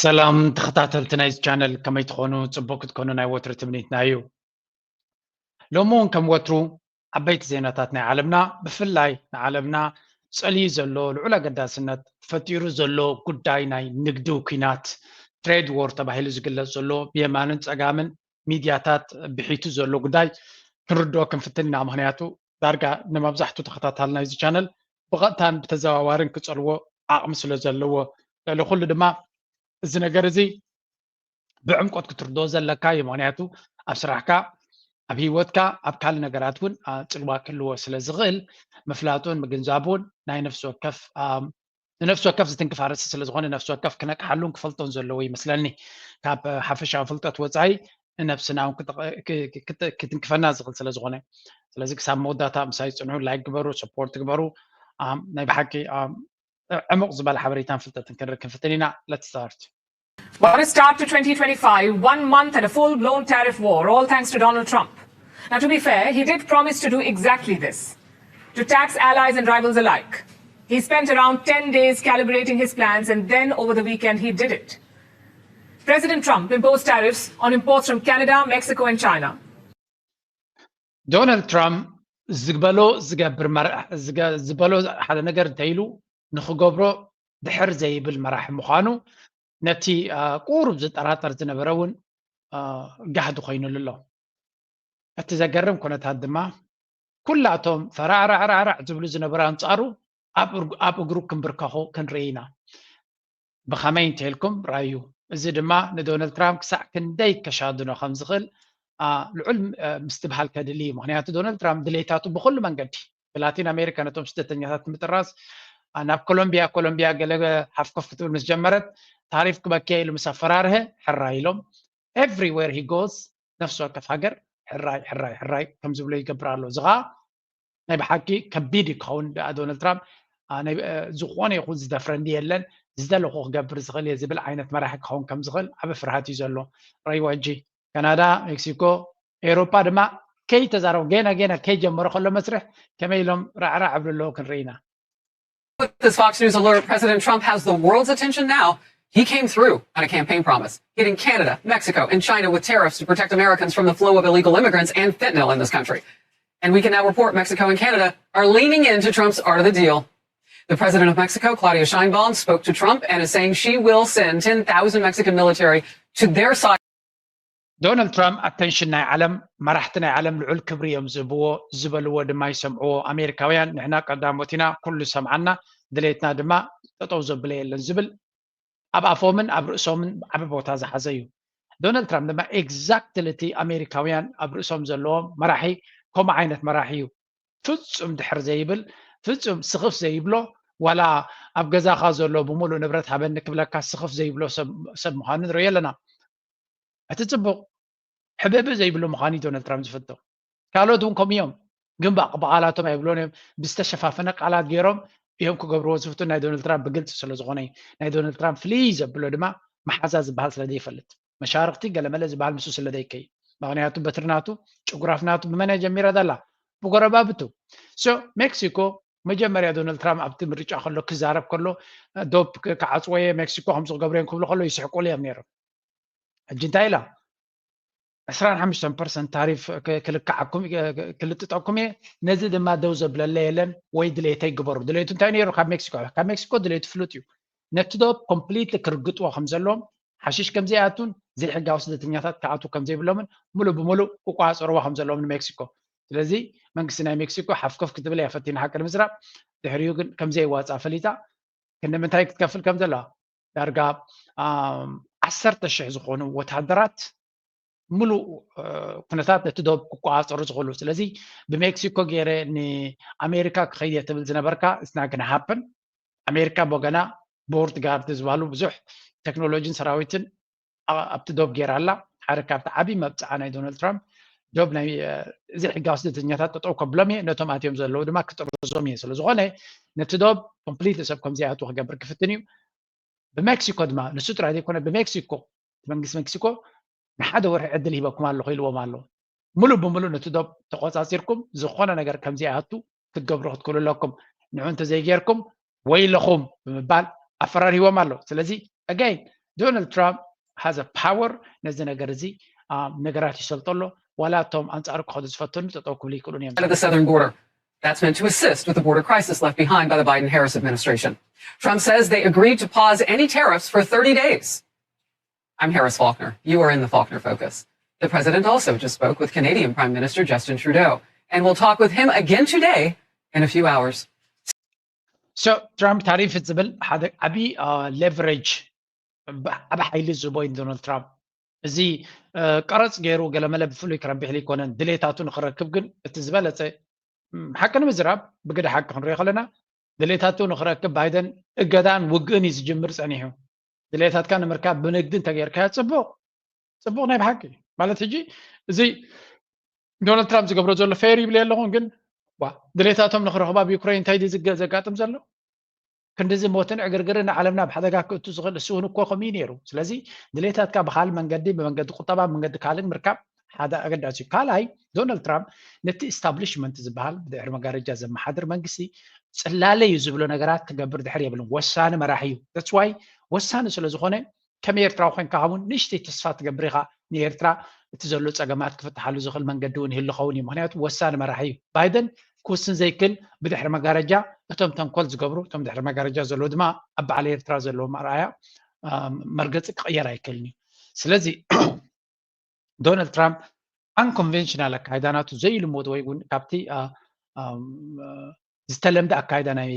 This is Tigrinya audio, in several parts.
ሰላም ተኸታተልቲ ናይዚ ቻነል፣ ከመይ ትኾኑ? ጽቡቅ ክትኮኑ ናይ ወትሩ ትምኒትና እዩ። ሎሚ እውን ከም ወትሩ ዓበይቲ ዜናታት ናይ ዓለምና፣ ብፍላይ ንዓለምና ጸልዩ ዘሎ ልዑል ኣገዳስነት ፈጢሩ ዘሎ ጉዳይ ናይ ንግዲ ኩናት፣ ትሬድ ዎር ተባሂሉ ዝግለጽ ዘሎ፣ ብየማንን ጸጋምን ሚድያታት ብሒቱ ዘሎ ጉዳይ ክንርድኦ ክንፍትን ኢና። ምኽንያቱ ዳርጋ ንመብዛሕቱ ተኸታታሊ ናይዚ ቻነል ብቐጥታን ብተዘዋዋርን ክጸልዎ ዓቕሚ ስለ ዘለዎ፣ ልዕሊ ኩሉ ድማ እዚ ነገር እዚ ብዕምቆት ክትርድኦ ዘለካ እዩ። ምኽንያቱ ኣብ ስራሕካ፣ ኣብ ህይወትካ፣ ኣብ ካልእ ነገራት እውን፣ አ፣ ጽልዋ ክህልዎ ስለ ዝኽእል፣ ምፍላጡን ምግንዛቡን ናይ ነፍሲ ወከፍ፣ አ፣ ንነፍሲ ወከፍ ዝትንክፍ ኣርእስቲ ስለ ዝኾነ፣ ነፍሲ ወከፍ ክነቅሓሉን ክፈልጦን ዘለዎ ይመስለኒ። ካብ፣ አ፣ ሓፈሻዊ ፍልጠት ወጻኢ ንነብስና እውን ክጠ-፣ ክ-፣ ክ-፣ ክት-፣ ክትንክፈና ዝኽእል ስለ ዝኾነ። ስለዚ ክሳብ መወዳእታ ምሳይ ጽንሑ፣ ላይክ ግበሩ፣ ሰፖርት ግበሩ። አ፣ ናይ ብሓቂ፣ አ፣ ዕሙቕ ዝበለ ሓበሬታን ፍልጠትን ክንረክብ ክንፍትን ኢና። Let's start. What a start to twenty twenty-five, one month and a full-blown tariff war, all thanks to Donald Trump. Now, to be fair, he did promise to do exactly this, to tax allies and rivals alike. He spent around ten days calibrating his plans, and then over the weekend, he did it. President Trump imposed tariffs on imports from Canada, Mexico, and China. ዶናልድ ትራምፕ ዝበሎ ዝገብር መራ-፣ ዝገ-፣ ዝበሎ ሓደ ነገር እንተኢሉ ንኽገብሮ ድሕር ዘይብል መራሒ ምዃኑ ነቲ፣ አ፣ ቁሩብ ዝጠራጠር ዝነበረ እውን፣ አ፣ ጋህዲ ኮይኑሉ ኣሎ። እቲ ዘገርም ኩነታት ድማ ኩላቶም ፈራዕራዕራዕራዕ ዝብሉ ዝነበሩ ኣንጻሩ ኣብ እርግ-፣ ኣብ እግሩ ክንብርከኹ ክንርኢ ኢና። ብኸመይ እንተኢልኩም ራዩ። እዚ ድማ ንዶናልድ ትራምፕ ክሳዕ ክንደይ ከሻድኖ ከም ዝኽእል፣ አ፣ ልዑል፣ አ፣ ምስትብሃል ከድሊ እዩ። ምኽንያቱ ዶናልድ ትራምፕ ድሌታቱ ብኹሉ መንገዲ ብላቲን ኣሜሪካ ነቶም ስደተኛታት ንምጥራዝ፣ አ፣ ናብ ኮሎምቢያ፣ ኮሎምቢያ ገለ ሃፍኮፍ ክትብል ምስ ጀመረት ታሪፍ ክበክያ ኢሉ ምስ ኣፈራርሀ ሕራይ ኢሎም። Everywhere he goes፣ ነፍሲ ወከፍ ሃገር ሕራይ፣ ሕራይ፣ ሕራይ ከም ዝብሎ ይገብር ኣሎ። እዚ ኸኣ ናይ ብሓቂ ከቢድ እዩ ክኸውን ደኣ ዶናልድ ትራምፕ፣ አ፣ ናይ፣ አ፣ ዝኾነ ይኹን ዝደፍረኒ የለን፣ ዝደለኹ ክገብር ዝኽእል እየ ዝብል ዓይነት መራሒ ክኸውን ከም ዝኽእል ዓቢ ፍርሃት እዩ ዘሎ። ራይዋ ሕጂ ካናዳ፣ ሜክሲኮ፣ ኤውሮጳ ድማ ከይተዛረቡ፣ ገና፣ ገና ከይጀመረ ከሎ መስርሕ ከመይ ኢሎም ራዕራዕ እብሉ ኣለዉ ክንርኢ ኢና። With this Fox News alert, President Trump has the world's attention now. He came through on a campaign promise, hitting Canada, Mexico, and China with tariffs to protect Americans from the flow of illegal immigrants and fentanyl in this country. And we can now report Mexico and Canada are leaning into Trump's art of the deal. The president of Mexico, Claudia Sheinbaum, spoke to Trump and is saying she will send ten thousand Mexican military to their side. ዶናልድ ትራምፕ ኣተንሽን ናይ ዓለም፣ መራሕቲ ናይ ዓለም ልዑል ክብሪ እዮም ዝህብዎ፣ ዝበልዎ ድማ ይሰምዕዎ። ኣሜሪካውያን ንሕና ቀዳሞት ኢና፣ ኩሉ ዝሰምዓና፣ ድሌትና ድማ ጠጠው ዘብለ የለን ዝብል ኣብ ኣፎምን ኣብ ርእሶምን ዓቢ ቦታ ዝሓዘ እዩ። ዶናልድ ትራምፕ ድማ ኤግዛክትሊ እቲ ኣሜሪካውያን ኣብ ርእሶም ዘለዎም መራሒ ከምኡ ዓይነት መራሒ እዩ። ፍጹም ድሕር ዘይብል፣ ፍጹም ስኽፍ ዘይብሎ፣ ዋላ ኣብ ገዛኻ ዘሎ ብምሉእ ንብረት ሃበኒ ክብለካ ስኽፍ ዘይብሎ ሰብ፣ ሰብ ምዃኑ ንርእዮ ኣለና። እቲ ጽቡቕ፣ ሕብእብእ ዘይብሉ ምዃኑ እዩ ዶናልድ ትራምፕ ዝፍቶ። ካልኦት እውን ከምኡ እዮም፣ ግን ብኣ-፣ ብቓላቶም ኣይብሎን እዮም። ብዝተሸፋፈነ ቃላት ገይሮም እዮም ክገብርዎ ዝፍቱ። ናይ ዶናልድ ትራምፕ ብግልጺ ስለ ዝኾነ እዩ። ናይ ዶናልድ ትራምፕ ፍልይ ዘብሎ ድማ መሓዛ ዝበሃል ስለ ዘይፈልጥ፣ መሻርኽቲ ገለመለ ዝበሃል ምስኡ ስለ ዘይከይ። ምኽንያቱ በትሪ ናቱ፣ ጭጉራፍ ናቱ ብመን እያ ጀሚራ ዘላ? ብጎረባብቱ። ሶ ሜክሲኮ መጀመርያ ዶናልድ ትራምፕ ኣብቲ ምርጫ ከሎ ክዛረብ ከሎ፣ ዶብ ክ-፣ ክዓጽዎ እየ፣ ሜክሲኮ ከምዚ ክገብሩ እዮም ክብሉ ከሎ ይስሕቁሉ እዮም ነይሮም። ሕጂ እንታይ ኢላ? ዕስራን ሓሙሽተን ፐርሰንት ታሪፍ ክ-፣ ክልክዓኩም፣ ክ-፣ ክልጥጠኩም እየ፣ ነዚ ድማ ደው ዘብለለ የለን፣ ወይ ድሌተይ ግበሩ። ድሌቱ እንታይ ነይሩ? ካብ ሜክሲኮ፣ ካብ ሜክሲኮ ድሌቱ ፍሉጥ እዩ። ነቲ ዶብ ኮምፕሊትሊ ክርግጥዎ ከም ዘለዎም፣ ሓሽሽ ከም ዘይኣቱን ዘይሕጋዊ ስደተኛታት ክኣትዉ ከም ዘይብሎምን ሙሉእ ብሙሉእ ክቆጻጸርዎ ከም ዘለዎም ንሜክሲኮ። ስለዚ መንግስቲ ናይ ሜክሲኮ ሓፍኮፍ ክትብል እያ ፈቲና ሓቂ ንምዝራብ። ድሕሪኡ ግን ከም ዘይዋጻእ ፈሊጣ ክንዲ ምንታይ ክትከፍል ከም ዘለዋ፣ ዳርጋ፣ ኣም፣ ዓሰርተ ሽሕ ዝኾኑ ወተሃደራት ሙሉእ፣ እ፣ ኩነታት ነቲ ዶብ ክቆጻጸሩ ዝኽእሉ። ስለዚ ብሜክሲኮ ገይረ ንኣሜሪካ ክኸይድ እየ ትብል ዝነበርካ፣ it's not gonna happen። ኣሜሪካ ብወገና ቦርድ ጋርድ ዝበሃሉ ብዙሕ ቴክኖሎጂን ሰራዊትን ኣ-፣ ኣብቲ ዶብ ገይራ ኣላ። ሓደ ካብቲ ዓቢ መብጽዓ ናይ ዶናልድ ትራምፕ ዶብ ናይ፣ እ፣ ዘይሕጋዊ ስደተኛታት ጠጠው ከብሎም እየ፣ ነቶም ኣትዮም ዘለዉ ድማ ክጥረዞም እየ። ስለ ዝኾነ ነቲ ዶብ ኮምፕሊትሊ ሰብ ከም ዘይኣትዎ ክገብር ክፍትን እዩ። ብሜክሲኮ ድማ ንሱ ጥራይ ዘይኮነ ብሜክሲኮ፣ መንግስቲ ሜክሲኮ ንሓደ ወርሒ ዕድል ሂበኩም ኣለኹ ኢልዎም ኣሎ። ሙሉእ ብሙሉእ ነቲ ዶብ ተቆጻጺርኩም ዝኾነ ነገር ከም ዘይኣቱ ክትገብሩ ክትክእሉ ኣለኩም። ንዑ እንተዘይጌርኩም ወይለኹም ብምባል ኣፈራሪህዎም ኣሎ። ስለዚ ኣጋይን ዶናልድ ትራምፕ has a power ነዚ ነገር እዚ ነገራት ይሰልጦ ኣሎ። ዋላ እቶም ኣንጻሩ ክኸዱ ዝፈተኑ ጠጠው ክብሉ ይክእሉን እዮም። At the southern border. That's meant to assist with the border crisis left behind by the Biden Harris administration. Trump says they agreed to pause any tariffs for thirty days. I'm Harris Faulkner. You are in the Faulkner Focus. The president also just spoke with Canadian Prime Minister Justin Trudeau, and we'll talk with him again today in a few hours. So ትራምፕ ታሪፍ ዝብል ሓደ ዓብዪ ሌቨሬጅ ዓብ ሓይሊ ዝህቦ እዩ ዶናልድ ትራምፕ። እዚ ቀረፅ ገይሩ ገለመለ ብፍሉይ ክረብሕ ኣይኮነን፣ ድሌታቱ ንክረክብ ግን እቲ ዝበለፀ ሓቂ ንምዝራብ ብግደ ሓቂ ክንሪኦ ከለና ድሌታቱ ንክረክብ ባይደን እገዳን ውግእን እዩ ዝጅምር ፀኒሑ። ድሌታትካ ንምርካብ ብንግዲ እንተገይርካዮ ፅቡቅ ፅቡቅ ናይ ብሓቂ ማለት ሕጂ እዚ ዶናልድ ትራምፕ ዝገብሮ ዘሎ ፌር ይብል ኣለኹን ግን ድሌታቶም ንክረኽቡ ኣብ ዩክሬን እንታይ ዘጋጥም ዘሎ ክንዲዚ ሞትን ዕግርግርን ንዓለምና ኣብ ሓደጋ ክእቱ ዝኽእል እሱ እውን እኮ ከምኡ እዩ ነይሩ። ስለዚ ድሌታትካ ብካልእ መንገዲ ብመንገዲ ቁጠባ ብመንገዲ ካልእ ምርካብ ሓደ ኣገዳሲ እዩ። ካልኣይ ዶናልድ ትራምፕ ነቲ ኢስታብሊሽመንት ዝበሃል ብድሕሪ መጋረጃ ዘመሓድር መንግስቲ ጽላለ እዩ ዝብሎ ነገራት ክገብር ድሕር የብልን። ወሳኒ መራሒ እዩ። That's why ወሳኒ ስለ ዝኾነ ከም ኤርትራዊ ኮይንካ እውን ንእሽተይ ተስፋ ትገብር ኢኻ ንኤርትራ እቲ ዘሎ ጸገማት ክፍትሓሉ ዝኽእል መንገዲ እውን ይህሉ ኸውን እዩ። ምክንያቱ ወሳኒ መራሒ እዩ። ባይደን ክውስን ዘይክል ብድሕሪ መጋረጃ እቶም ተንኮል ዝገብሩ እቶም ድሕሪ መጋረጃ ዘለዉ ድማ ኣብ በዓል ኤርትራ ዘለዎም ኣርኣያ መርገፂ ክቕየር ኣይክእልን እዩ። ስለዚ ዶናልድ ትራምፕ unconventional ኣካይዳ ናቱ ዘይልሙድ ወይ እውን ካብቲ ዝተለምደ ኣካይዳ ናይ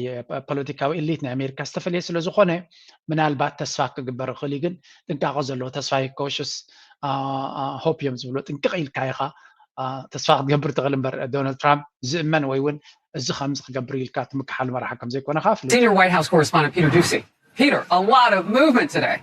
ፖለቲካዊ ኤሊት ናይ ኣሜሪካ ዝተፈለየ ስለ ዝኾነ ምናልባት ተስፋ ክግበር ይኽእል እዩ። ግን ጥንቃቐ ዘለዎ ተስፋ እዩ። Cautious hope እዮም ዝብሎ። ጥንቅቕ ኢልካ ኢኻ ተስፋ ክትገብር ትኽእል እምበር ዶናልድ ትራምፕ ዝእመን ወይ እውን እዚ ከምዚ ክገብር ኢልካ ትምክሓሉ መራሒ ከም ዘይኮነ ከዓ ፍለጥ። Senior White House correspondent Peter Doocy. Peter, a lot of movement today.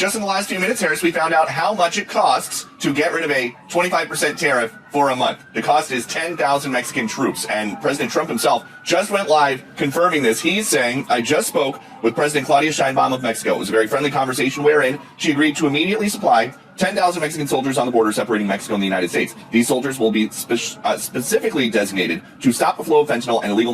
Just in the last few minutes, Harris, we found out how much it costs to get rid of a twenty-five percent tariff for a month. The cost is ten thousand Mexican troops, and President Trump himself just went live confirming this. He's saying, I just spoke with President Claudia Sheinbaum of Mexico. It was a very friendly conversation wherein she agreed to immediately supply ten thousand Mexican soldiers on the border separating Mexico and the United States. These soldiers will be spe- uh, specifically designated to stop the flow of fentanyl and illegal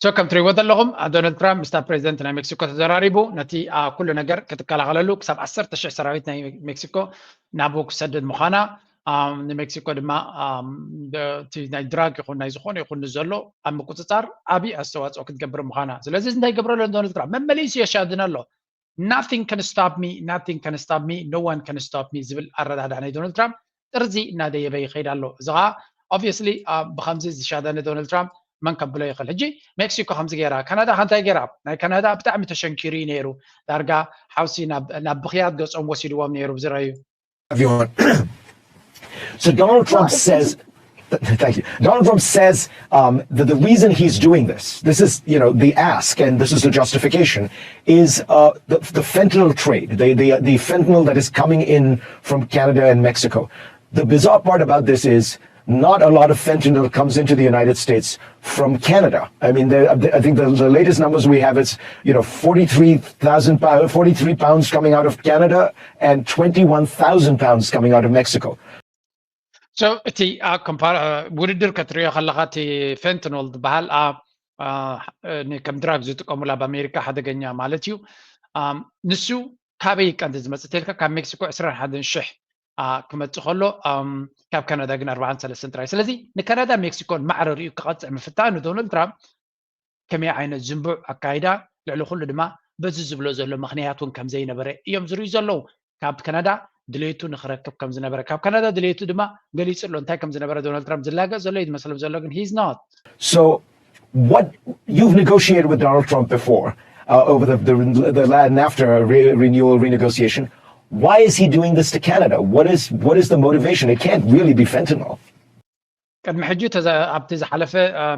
ሶ ከም ትሪእዎ ዘለኹም ዶናልድ ትራምፕ ምስታ ፕሬዚደንት ናይ ሜክሲኮ ተዘራሪቡ ነቲ ኩሉ ነገር ክትከላኸለሉ ክሳብ ዓሰርተ ሽሕ ሰራዊት ናይ ሜክሲኮ ናብኡ ክሰድድ ምዃና ንሜክሲኮ ድማ ናይ ድራግ ይኹን ናይ ዝኾነ ይኹን ዘሎ ኣብ ምቁፅፃር ዓብዪ ኣስተዋፅኦ ክትገብር ምዃና። ስለዚ እንታይ ይገብረሎ ዶናልድ ትራምፕ መመሊሱ የሻድን ኣሎ። Nothing can stop me, nothing can stop me, no one can stop me ዝብል ኣረዳድኣ ናይ ዶናልድ ትራምፕ ጥርዚ እናደየበ ይኸይድ ኣሎ። እዚ ከዓ obviously ብከምዚ ዝሻደነ ዶናልድ ትራምፕ መን ከብሎ ይኽእል? ሕጂ ሜክሲኮ ከምዚ ገይራ፣ ካናዳ ከ እንታይ ገይራ? ናይ ካናዳ ብጣዕሚ ተሸንኪሩ እዩ ነይሩ። ዳርጋ ሓውሲ ናብ ብኽያት ገጾም ወሲድዎም ነይሩ ብዝረዩ። Everyone. So Donald Trump says, thank you. Donald Trump says um, that the reason he's doing this, this is, you know, the ask, and this is the justification, is uh, the, the fentanyl trade, the, the, the fentanyl that is coming in from Canada and Mexico. The bizarre part about this is not a lot of fentanyl comes into the United States from Canada. I mean, I think the, the latest numbers we have is, you know, forty-three thousand pounds, forty-three pounds coming out of Canada and twenty-one thousand pounds coming out of Mexico. So እቲ ውድድር ከትሪኦ ከለካ እቲ ፌንትኖል ዝበሃል ከም ድራግ ዝጥቀሙሉ ኣብ ኣሜሪካ ሓደገኛ ማለት እዩ። ንሱ ካበይ ቀንዲ ዝመፅእ ተልካ ካብ ሜክሲኮ ዕስራን ሓደን ሽሕ ክመፅእ ከሎ ካብ ካናዳ ግን ኣርባዓን ሰለስተን ጥራይ። ስለዚ ንካናዳ ሜክሲኮን ማዕረ ሪኡ ክቐፅዕ ምፍታኑ ዶናልድ ትራምፕ ከመይ ዓይነት ዝንቡዕ ኣካይዳ ልዕሊ ኩሉ ድማ በዚ ዝብሎ ዘሎ ምክንያት እውን ከም ዘይነበረ እዮም ዝርእዩ ዘለዉ። ካብ ካናዳ ድሌቱ ንክረክብ ከም ዝነበረ ካብ ካናዳ ድሌቱ ድማ ገሊፁ ኣሎ። እንታይ ከም ዝነበረ ዶናልድ ትራምፕ ዝላገፅ ዘሎ እዩ ዝመስሎም ዘሎ ግን he's not. So what you've negotiated with Donald Trump before uh, over the, the, the NAFTA re- renewal renegotiation, why is he doing this to Canada? What is what is the motivation? It can't really be fentanyl. ቅድሚ ሕጂ ኣብቲ ዝሓለፈ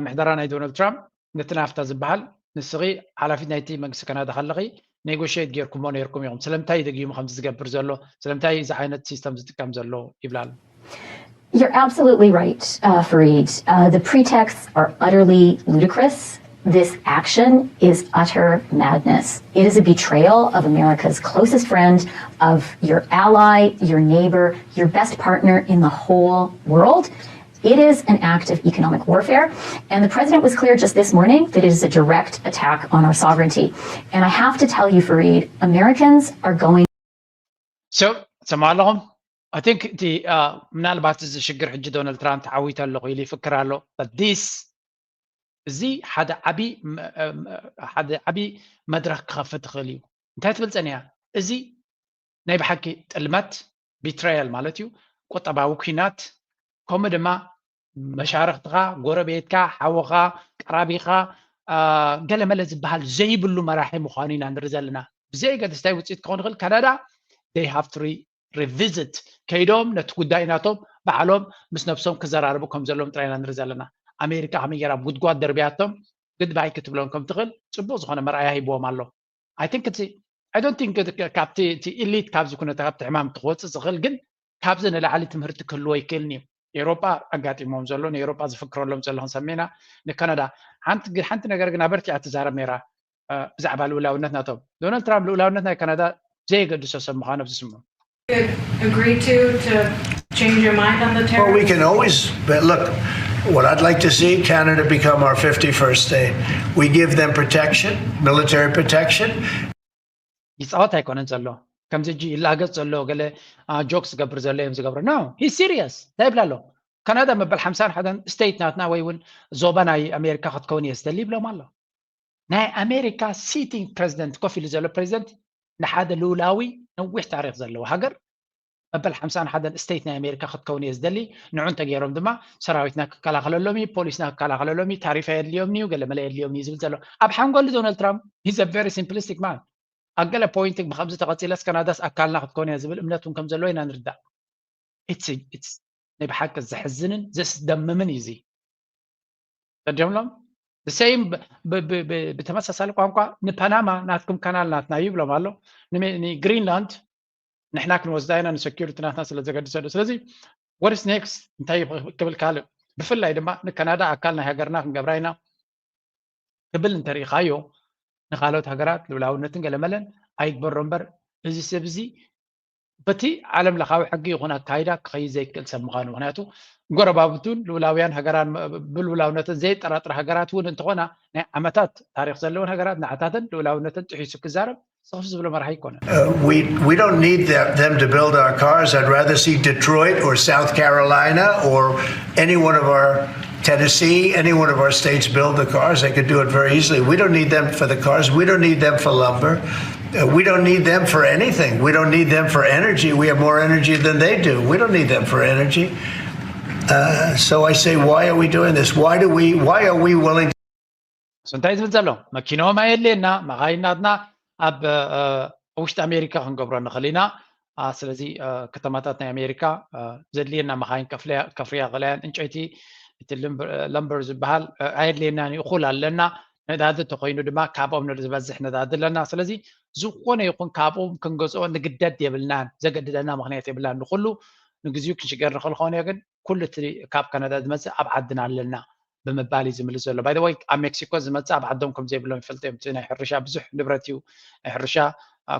ምሕደራ ናይ ዶናልድ ትራምፕ ነቲ ናፍታ ዝበሃል ንስኺ ሓላፊት ናይቲ መንግስቲ ካናዳ ከለኺ ኔጎሽት ጌርኩሞ ነርኩም ኢኹም ስለምንታይ ደጊሙ ከምዚ ዝገብር ዘሎ ስለምንታይ እዚ ዓይነት ሲስተም ዝጥቀም ዘሎ ይብላል። You're absolutely right, uh, Fareed. Uh, the pretexts are utterly ludicrous. This action is utter madness. It is a betrayal of America's closest friend, of your ally, your neighbor, your best partner in the whole world. It is an act of economic warfare. And the president was clear just this morning that it is a direct attack on our sovereignty. And I have to tell you, Fareed, Americans are going So ሰማ ኣለኹም። I think እቲ ምናልባት እዚ ሽግር ሕጂ ዶናልድ ትራምፕ ተዓዊተ ኣለኹ ኢሉ ይፍክር ኣሎ። But this እዚ ሓደ ዓቢ ሓደ ዓቢ መድረክ ክኸፍት ይኽእል እዩ። እንታይ ትብል ጸኒያ? እዚ ናይ ብሓቂ ጥልመት፣ ቢትራያል ማለት እዩ። ቁጠባዊ ኲናት፣ ከምኡ ድማ መሻርክትኻ፣ ጎረቤትካ፣ ሓውኻ፣ ቀራቢኻ፣ ገለመለ ዝበሃል ዘይብሉ መራሒ ምዃኑ ኢና ንርኢ ዘለና። ብዘየገድስ እንታይ ውፅኢት ክኸውን ይኽእል፣ ካናዳ they have to revisit ከይዶም ነቲ ጉዳይ ናቶም ባዕሎም ምስ ነብሶም ክዘራረቡ ከም ዘለዎም ጥራይ ኢና ንርኢ ዘለና። ኣሜሪካ ከመይ ገይራ ጉድጓድ ደርብያቶም ግድባይ ክትብሎም ከም ትኽእል ፅቡቅ ዝኾነ መርኣያ ሂብዎም ኣሎ። I think እቲ I don't think ካብቲ ኢሊት ካብዚ ኩነታ ካብቲ ሕማም ክወፅእ ዝኽእል ግን ካብዚ ንላዕሊ ትምህርቲ ክህልዎ ይክእልን እዩ። ኤውሮጳ ኣጋጢሞም ዘሎ ንኤውሮጳ ዝፍክረሎም ዘሎ ክንሰምዕ ኢና። ንካናዳ ሓንቲ ነገር ግን ኣበርቲዓ ትዛረብ ነይራ። ብዛዕባ ልኡላውነት ናቶም ዶናልድ ትራምፕ ልኡላውነት ናይ ካናዳ ዘየገድሶ ሰብ ምዃኑ ኣብዚ ስምዑ። Agree to to change your mind on the Well, we tariff? Can always, but look, what I'd like to see, Canada become our fifty-first state. We give them protection, military protection. ይፃወት ኣይኮነን ዘሎ ከምዚ ሕጂ ይላገፅ ዘሎ ገለ ጆክስ ዝገብር ዘሎ እዮም ዝገብሩ no he's serious እንታይ ይብላ ኣሎ ካናዳ መበል ሓምሳን ሓደን ስቴት ናትና ወይ እውን ዞባ ናይ ኣሜሪካ ክትከውን እየ ዝደሊ ይብሎም ኣሎ ናይ ኣሜሪካ ሲቲንግ ፕሬዚደንት ኮፍ ኢሉ ዘሎ ፕሬዚደንት ንሓደ ልኡላዊ ነዊሕ ታሪክ ዘለዎ ሃገር መበል ሓምሳን ሓደን ስቴት ናይ ኣሜሪካ ክትከውን እየ ዝደሊ ንዑ እንተገይሮም ድማ ሰራዊትና ክከላኸለሎም እዩ ፖሊስና ክከላኸለሎም እዩ ታሪፍ ኣየድልዮም እዩ ገለ መለ የድልዮም እዩ ዝብል ዘሎ ኣብ ሓንጎል ዶናልድ ትራምፕ he's a very simplistic man ኣብ ገለ ፖይንት ብከምዚ ተቐፂለስ ካናዳስ ኣካልና ክትከውን እያ ዝብል እምነት እውን ከም ዘለዎ ኢና ንርዳእ ናይ ብሓቂ ዘሕዝንን ዘስደምምን እዩ እዚ ተዲምሎም ብሰይም ብተመሳሳሊ ቋንቋ ንፓናማ ናትኩም ካናል ናትና እዩ ይብሎም ኣሎ ንግሪንላንድ ንሕና ክንወስዳ ኢና ንሰኪሪቲ ናትና ስለ ዘገድሰሉ ስለዚ what is next እንታይ ክብል ካልእ ብፍላይ ድማ ንካናዳ ኣካል ናይ ሃገርና ክንገብራ ኢና ክብል እንተሪኢኻዮ ንካልኦት ሃገራት ልኡላውነትን ገለመለን ኣይግበሮ እምበር እዚ ሰብ እዚ በቲ ዓለም ለኻዊ ሕጊ ይኹን ኣካይዳ ክኸይድ ዘይክእል ሰብ ምዃኑ ምክንያቱ ጎረባብቱን ልኡላውያን ሃገራን ብልኡላውነትን ዘየጠራጥር ሃገራት እውን እንተኾና ናይ ዓመታት ታሪክ ዘለውን ሃገራት ንዓታተን ልኡላውነተን ጥሒሱ ክዛረብ ስኽፍ ዝብሎ መራሒ ኣይኮነን Uh, we we don't need them, them to build our cars. I'd rather see Detroit or South Carolina or any one of our Tennessee, any one of our states build the cars. They could do it very easily. We don't need them for the cars. We don't need them for lumber. Uh, we don't need them for anything. We don't need them for energy. We have more energy than they do. We don't need them for energy. Uh, so I say, why are we doing this? Why do we? Why are we willing? እንታይ ዝብል ዘሎ መኪኖም ኣየድልየና መኻይናትና ኣብ ውሽጢ ኣሜሪካ ክንገብሮ ንኽእል ኢና ስለዚ ከተማታት ናይ ኣሜሪካ ዘድልየና መኻይን ከፍርያ ክእላያን እንጨይቲ እቲ ለምበር ዝበሃል ኣየድልየና እኹል ኣለና ነዳዲ ተኮይኑ ድማ ካብኦም ዝበዝሕ ነዳዲ ኣለና ስለዚ ዝኾነ ይኹን ካብኦም ክንገዝኦ ንግደድ የብልናን ዘገድደና ምክንያት የብልናን ንኩሉ ንግዚኡ ክንሽገር ንኽእል ኾነ ግን ኩሉ እቲ ካብ ካናዳ ዝመፅእ ኣብ ዓድና ኣለና ብምባል እዩ ዝምልስ ዘሎ ባይ ወይ ኣብ ሜክሲኮ ዝመፅእ ኣብ ዓዶም ከም ዘይብሎም ይፈልጡ እዮም እቲ ናይ ሕርሻ ብዙሕ ንብረት እዩ ናይ ሕርሻ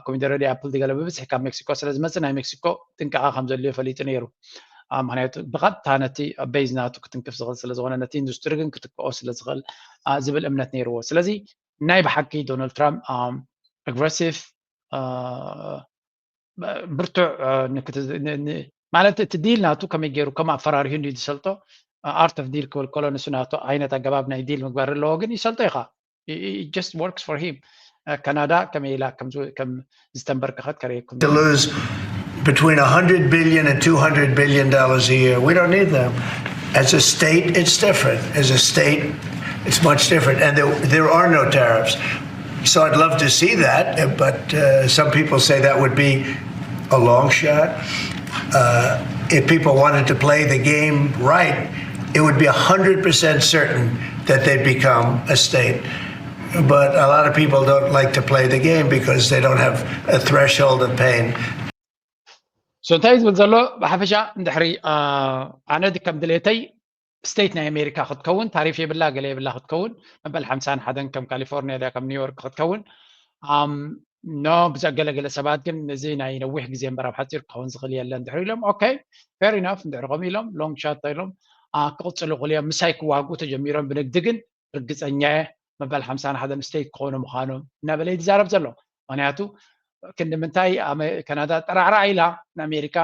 ኮሚደረ ዲ ኣፕል ገለ ብብዝሒ ካብ ሜክሲኮ ስለ ዝመፅእ ናይ ሜክሲኮ ጥንቃቐ ከም ዘድልዮ ፈሊጡ ነይሩ ምክንያቱ ብቐጥታ ነቲ ቤዝ ናቱ ክትንክፍ ዝኽእል ስለ ዝኾነ ነቲ ኢንዱስትሪ ግን ክትክኦ ስለ ዝኽእል ዝብል እምነት ነይርዎ ስለዚ ናይ ብሓቂ ዶናልድ ትራምፕ ኣግረሲቭ ብርቱዕ ማለት እቲ ዲል ናቱ ከመይ ገይሩ ከም ኣፈራሪሁ እንዲ ዝሰልጦ art of deal ክብል ከሎ ንሱ ናቱ ዓይነት ኣገባብ ናይ ዲል ምግባር ኣለዎ ግን ይሰልጦ ኢኻ just works for him ካናዳ ከመይ ኢላ ከም ዝተንበርከኸት ከርእየኩም to lose between a hundred billion and two hundred billion dollars a year. We don't need them. As a state, it's different. As a state, it's much different. And there, there are no tariffs. So I'd love to see that, uh, but uh, some people say that would be a long shot. Uh, if people wanted to play the game right, it would be a hundred percent certain that they'd become a state. But a lot of people don't like to play the game because they don't have a threshold of pain. So እንታይ ዝብል ዘሎ ብሓፈሻ እንድሕሪ ኣነ ከም ድሌተይ ስቴት ናይ ኣሜሪካ ክትከውን ታሪፍ የብላ ገለ የብላ ክትከውን መበል ሓምሳን ሓደን ከም ካሊፎርኒያ ድያ ከም ኒውዮርክ ክትከውን ኖ ብዛ ገለገለ ሰባት ግን እዚ ናይ ነዊሕ ግዜ እምበር ኣብ ሓፂር ክኸውን ዝኽእል የለን ድሕሪ ኢሎም okay fair enough እንድሕሪ ከምኡ ኢሎም long shot ኢሎም ክቕፅሉ ይኽእሉ እዮም ምሳይ ክዋግኡ ተጀሚሮም ብንግዲ ግን ርግፀኛ እየ መበል ሓምሳን ሓደን ስቴት ክኾኑ ምዃኖም እናበለ እዩ ዝዛረብ ዘሎ ምክንያቱ ክንዲ ምንታይ ካናዳ ጠራዕራዕ ኢላ ንኣሜሪካ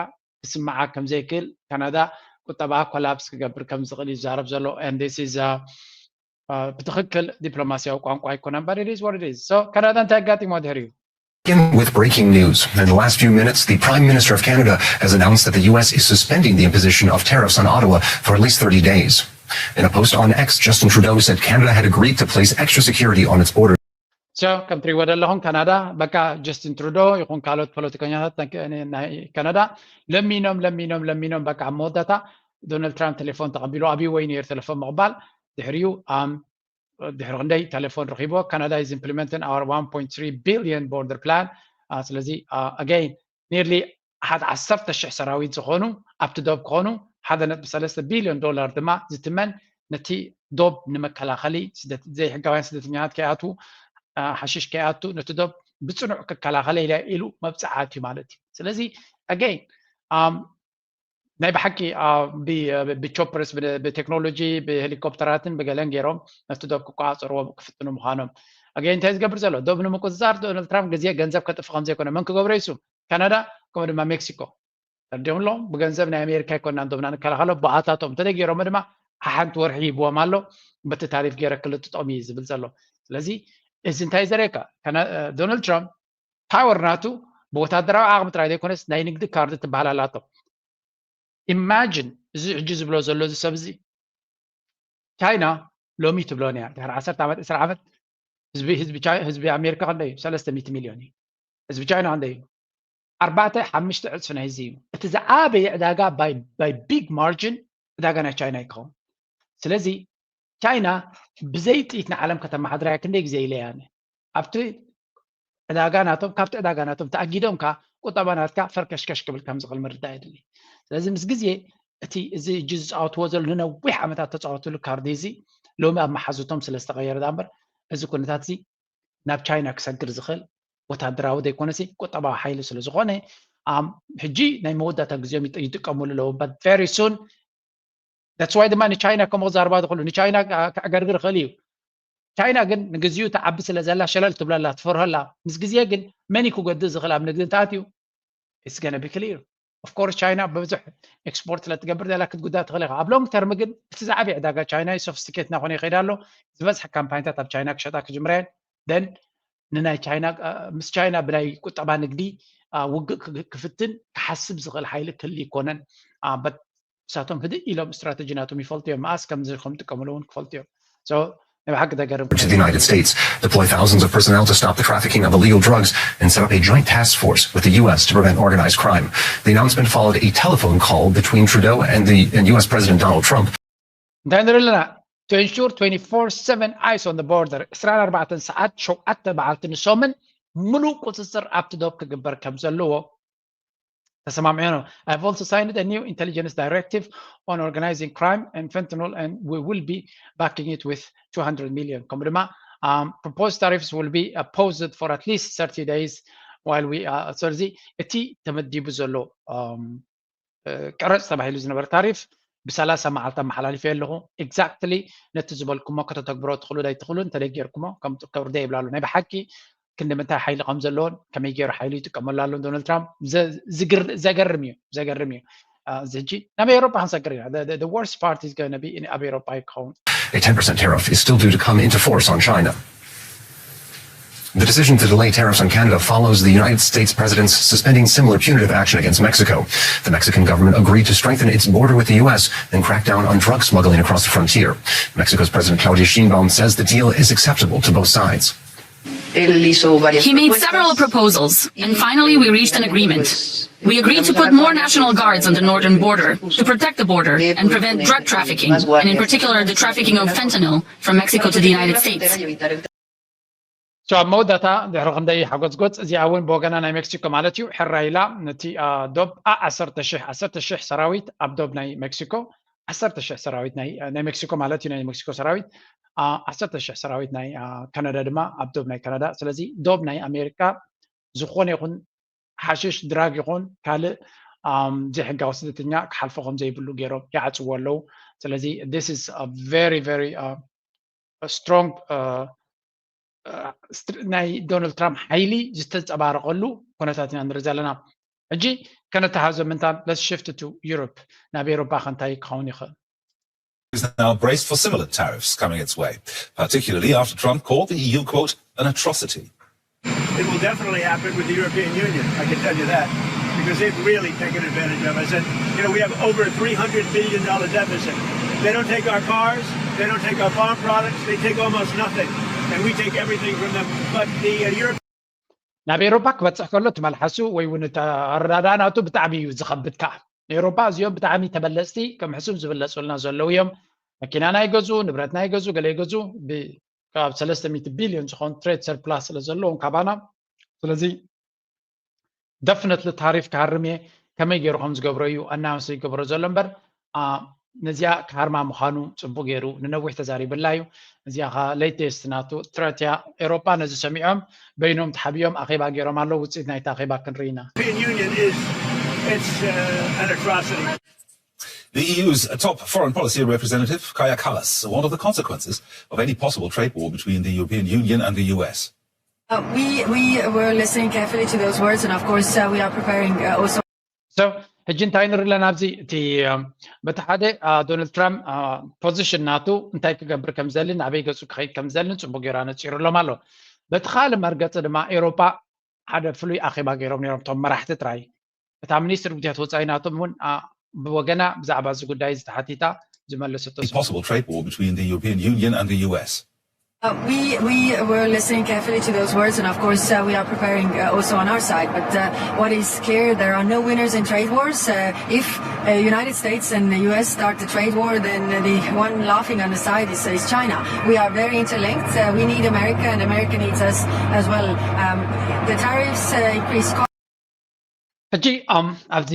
ክስምዓ ከም ዘይክእል፣ ካናዳ ቁጠባ ኮላፕስ ክገብር ከም ዝኽእል እዩ ዝዛረብ ዘሎ። ብትኽክል ዲፕሎማሲያዊ ቋንቋ ኣይኮነን። ካናዳ እንታይ ኣጋጢሞ ድሕሪኡ? With breaking news. In the last few minutes, the Prime Minister of Canada has announced that the U S is suspending the imposition of tariffs on Ottawa for at least thirty days. In a post on X, Justin Trudeau said Canada had agreed to place extra security on its border. ከም ትሪእዎ ዘለኹም ካናዳ በቃ ጀስቲን ትሩዶ ይኹን ካልኦት ፖለቲከኛታት ናይ ካናዳ ለሚኖም ለሚኖም ለሚኖም በቃ ኣብ መወዳእታ ዶናልድ ትራምፕ ቴሌፎን ተቐቢሉ ኣብይ ወይ ነይሩ ቴሌፎን ምቕባል ድሕሪኡ ድሕሪ ክንደይ ቴሌፎን ረኺቦ Canada is implementing our one point three billion border plan ስለዚ again nearly ሓደ ዓሰርተ ሽሕ ሰራዊት ዝኾኑ ኣብቲ ዶብ ክኾኑ ሓደ ነጥቢ ሰለስተ ቢልዮን ዶላር ድማ ዝትመን ነቲ ዶብ ንመከላኸሊ ዘይሕጋውያን ስደተኛታት ከይኣቱ ሓሽሽ ከይኣቱ ነቲ ዶብ ብፅኑዕ ክከላኸለ ኢለ ኢሉ መብፅዓት እዩ ማለት እዩ። ስለዚ again ናይ ብሓቂ ብቾፐርስ ብቴክኖሎጂ ብሄሊኮፕተራትን ብገለን ገይሮም ነቲ ዶብ ክቆፃፀርዎ ክፍትኑ ምዃኖም again እንታይ ዝገብር ዘሎ ዶብ ንምቁፅፃር ዶናልድ ትራምፕ ግዜ ገንዘብ ከጥፍ ከም ዘይኮነ መን ክገብሮ ይሱ ካናዳ ከምኡ ድማ ሜክሲኮ ተርዲኦም ኣለዎም ብገንዘብ ናይ ኣሜሪካ ይኮና ዶብና ንከላኸሎ ብኣታቶም እንተደይ ገይሮም ድማ ሓሓንቲ ወርሒ ሂብዎም ኣሎ በቲ ታሪፍ ገይረ ክልጥጦም እዩ ዝብል ዘሎ ስለዚ እዚ እንታይ ዘርእየካ ዶናልድ ትራምፕ ፓወር ናቱ ብወታደራዊ ዓቕሚ ጥራይ ዘይኮነስ ናይ ንግዲ ካርድ ትበሃል ኣላቶ ኢማጂን እዚ ሕጂ ዝብሎ ዘሎ እዚ ሰብ እዚ ቻይና ሎሚ ትብሎን እያ ድሕሪ ዓሰርተ ዓመት ዕስራ ዓመት ህዝቢ ኣሜሪካ ክንደይ እዩ ሰለስተ ሚእቲ ሚልዮን እዩ ህዝቢ ቻይና ክንደይ እዩ ኣርባዕተ ሓሙሽተ ዕፅፊ ናይ ህዝቢ እዩ እቲ ዝዓበየ ዕዳጋ by big margin ዕዳጋ ናይ ቻይና ይከውን ስለዚ ቻይና ብዘይ ጥይት ንዓለም ከተመሓድራ እያ ክንደይ ግዜ ኢለ እያ ኣብቲ ዕዳጋ ናቶም ካብቲ ዕዳጋ ናቶም ተኣጊዶም ከ ቁጠባ ናትካ ፈርከሽከሽ ክብል ከም ዝኽእል ምርዳእ የድሊ ስለዚ ምስ ግዜ እቲ እዚ እጂ ዝፃወትዎ ዘሎ ንነዊሕ ዓመታት ተፃወትሉ ካርዲ እዚ ሎሚ ኣብ መሓዙቶም ስለ ዝተቐየረ ዳ እምበር እዚ ኩነታት እዚ ናብ ቻይና ክሰግር ዝኽእል ወታደራዊ ዘይኮነሲ ቁጠባዊ ሓይሊ ስለ ዝኾነ ሕጂ ናይ መወዳእታ ግዜኦም ይጥቀምሉ ኣለዉ but very soon that's why ድማ ንቻይና ከምኡ ክዛርባ ዝኽእሉ ንቻይና ከዕገርግር ይኽእል እዩ ቻይና ግን ንግዚኡ ትዓቢ ስለ ዘላ ሸለል ትብለላ ትፈርሆላ ምስ ግዜ ግን መን ክጎድእ ዝኽእል ኣብ ንግዲ እንተኣትዩ it's gonna be clear of course ቻይና ብብዙሕ ኤክስፖርት ስለ ትገብር ዘላ ክትጉዳ ትኽእል ኢኻ ኣብ long term ግን እቲ ዝዓበየ ዕዳጋ ቻይና sophisticated እናኾነ ይኸይድ ኣሎ ዝበዝሐ ካምፓኒታት ኣብ ቻይና ክሸጣ ክጅምራ እየን then ንናይ ቻይና ምስ ቻይና ብናይ ቁጠባ ንግዲ ውግእ ክፍትን ክሓስብ ዝኽእል ሓይሊ ክህል ይኮነን but ንሳቶም ህድእ ኢሎም ስትራተጂ ናቶም ይፈልጡ እዮም መኣስ ከም ዝኮም ጥቀምሉ እውን ክፈልጡ እዮም so ናይ ብሓቂ ዘገርም to the United States, deploy thousands of personnel to stop the trafficking of illegal drugs, and set up a joint task force with the U S to prevent organized crime. The announcement followed a telephone call between Trudeau and the and U S President Donald Trump. እንታይ ንርኢ ኣለና to ensure twenty-four seven eyes on the border ዕስራን ኣርባዕተን ሰዓት ሸውዓተ መዓልቲ ንሶምን ምሉእ ቁፅፅር ኣብቲ ዶብ ክግበር ከም ዘለዎ ተሰማሚዑ ነው። I've also signed a new intelligence directive on organizing crime and fentanyl and we will be backing it with two hundred million ከምኡ ድማ um, proposed tariffs will be uh, posed for at least thirty days while we uh, ስለዚ እቲ ተመዲቡ ዘሎ um, ቀረፅ ተባሂሉ ዝነበረ ታሪፍ ብሰላሳ መዓልቲ ኣመሓላሊፈ ኣለኹ exactly ነቲ ዝበልኩሞ ከተተግብሮ ትኽእሉ ዳይ ትኽእሉ እንተደይ ጌርኩሞ ከም ክብርደ ይብላሉ ናይ ብሓቂ ክንዲ ምንታይ ሓይሊ ከም ዘለዎን ከመይ ገይሩ ሓይሉ ይጥቀመሉ ኣሎ ዶናልድ ትራምፕ ዘገርም እዩ ዘገርም እዩ እዚ ሕጂ ናብ ኤውሮጳ ክንሰግር ኢና worst part is going to be ኣብ ኤውሮጳ ይኸውን A ten percent tariff is still due to come into force on China. The decision to delay tariffs on Canada follows the United States president's suspending similar punitive action against Mexico. The Mexican government agreed to strengthen its border with the U S and crack down on drug smuggling across the frontier. Mexico's President Claudia Sheinbaum says the deal is acceptable to both sides. He made several proposals, and finally we reached an agreement. We agreed to put more National Guards on the northern border to protect the border and prevent drug trafficking, and in particular the trafficking of fentanyl from Mexico to the United States. So ኣብ መወዳእታ ድሕሪ ክንደይ ሓጎጽጎጽ እዚኣ እውን ብወገና ናይ ሜክሲኮ ማለት እዩ ሕራ ኢላ ነቲ ዶብ ዓ ዓሰርተ ሽሕ ዓሰርተ ሽሕ ሰራዊት ኣብ ዶብ ናይ ሜክሲኮ ዓሰርተ ሽሕ ሰራዊት ናይ ሜክሲኮ ማለት እዩ ናይ ሜክሲኮ ሰራዊት ዓሰርተ ሽሕ ሰራዊት ናይ ካናዳ ድማ ኣብ ዶብ ናይ ካናዳ ስለዚ ዶብ ናይ ኣሜሪካ ዝኾነ ይኹን ሓሽሽ ድራግ ይኹን ካልእ ዘይሕጋዊ ስደተኛ ክሓልፎ ከም ዘይብሉ ገይሮም ይዓፅዎ ኣለዉ ስለዚ this is very very strong ናይ ዶናልድ ትራምፕ ሓይሊ ዝተንፀባረቐሉ ኩነታት ኢና ንርኢ ዘለና። ሕጂ ከነተሃዘ ምንታን let's shift to Europe፣ ናብ ኤሮፓ ከ እንታይ ክኸውን ይኽእል? Is now braced for similar tariffs coming its way, particularly after Trump called the E U, quote, an atrocity. It will definitely happen with the European Union, I can tell you that, because they've really taken advantage of us. And, you know, we have over a three hundred billion dollar deficit. They don't take our cars, they don't take our farm products, they take almost nothing. And we take everything from them. But the uh, Europe ናብ ኤሮፓ ክበፅሕ ከሎ እቲ መልሓሱ ወይ እውን እቲ ኣረዳድኣ ናቱ ብጣዕሚ እዩ ዝኸብድ። ከዓ ኤሮፓ እዚኦም ብጣዕሚ ተበለፅቲ ከም ሕሱም ዝበለፁልና ዘለዉ እዮም። መኪናና ይገዝኡ፣ ንብረትና ይገዝኡ፣ ገለ ይገዝኡ። ካብ ሰለስተ ሚእቲ ቢልዮን ዝኾን ትሬድ ሰርፕላስ ስለ ዘለዎም ካባና። ስለዚ ደፍነትሊ ታሪፍ ክሃርም እየ፣ ከመይ ገይሩ ከም ዝገብሮ እዩ ኣናውንስ ይገብሮ ዘሎ እምበር፣ ነዚኣ ክሃርማ ምዃኑ ፅቡቅ ገይሩ ንነዊሕ ተዛሪብላ እዩ። እዚኣ ከዓ ሌቴስት ናቱ ትረት እያ። ኤሮጳ ነዚ ሰሚዖም በይኖም ተሓቢኦም ኣኼባ ገይሮም ኣለዉ። ውፅኢት ናይቲ ኣኼባ ክንርኢ ኢና። European Union is it's uh, an atrocity. The E U's top foreign policy representative, Kaja Kallas, warned of the consequences of any possible trade war between the European Union and the U S. Uh, we we were listening carefully to those words, and of course uh, we are preparing uh, also. So ሕጂ እንታይ ንርኢ ኣለና ኣብዚ? እቲ በቲ ሓደ ዶናልድ ትራምፕ ፖዚሽን ናቱ እንታይ ክገብር ከም ዘልን ኣበይ ገፁ ክኸይድ ከም ዘልን ፅቡቅ ገይሩ ኣነፂሩሎም ኣሎ። በቲ ካልእ መርገፂ ድማ ኤሮፓ ሓደ ፍሉይ ኣኼባ ገይሮም ነይሮም እቶም መራሕቲ ጥራይ። እታ ሚኒስትር ጉዳያት ወፃኢ ናቶም እውን ብወገና ብዛዕባ እዚ ጉዳይ ዝተሓቲታ ዝመለሰቶ A possible trade war between the European Union and the U S. Uh, we we were listening carefully to those words, and of course uh, we are preparing uh, also on our side. But uh, what is clear, there are no winners in trade wars. Uh, if uh, United States and the U S start the trade war, then the one laughing on the side is, is China. We are very interlinked. Uh, we need America, and America needs us as well. Um, the tariffs uh, increase costs. ሕጂ ኣብዚ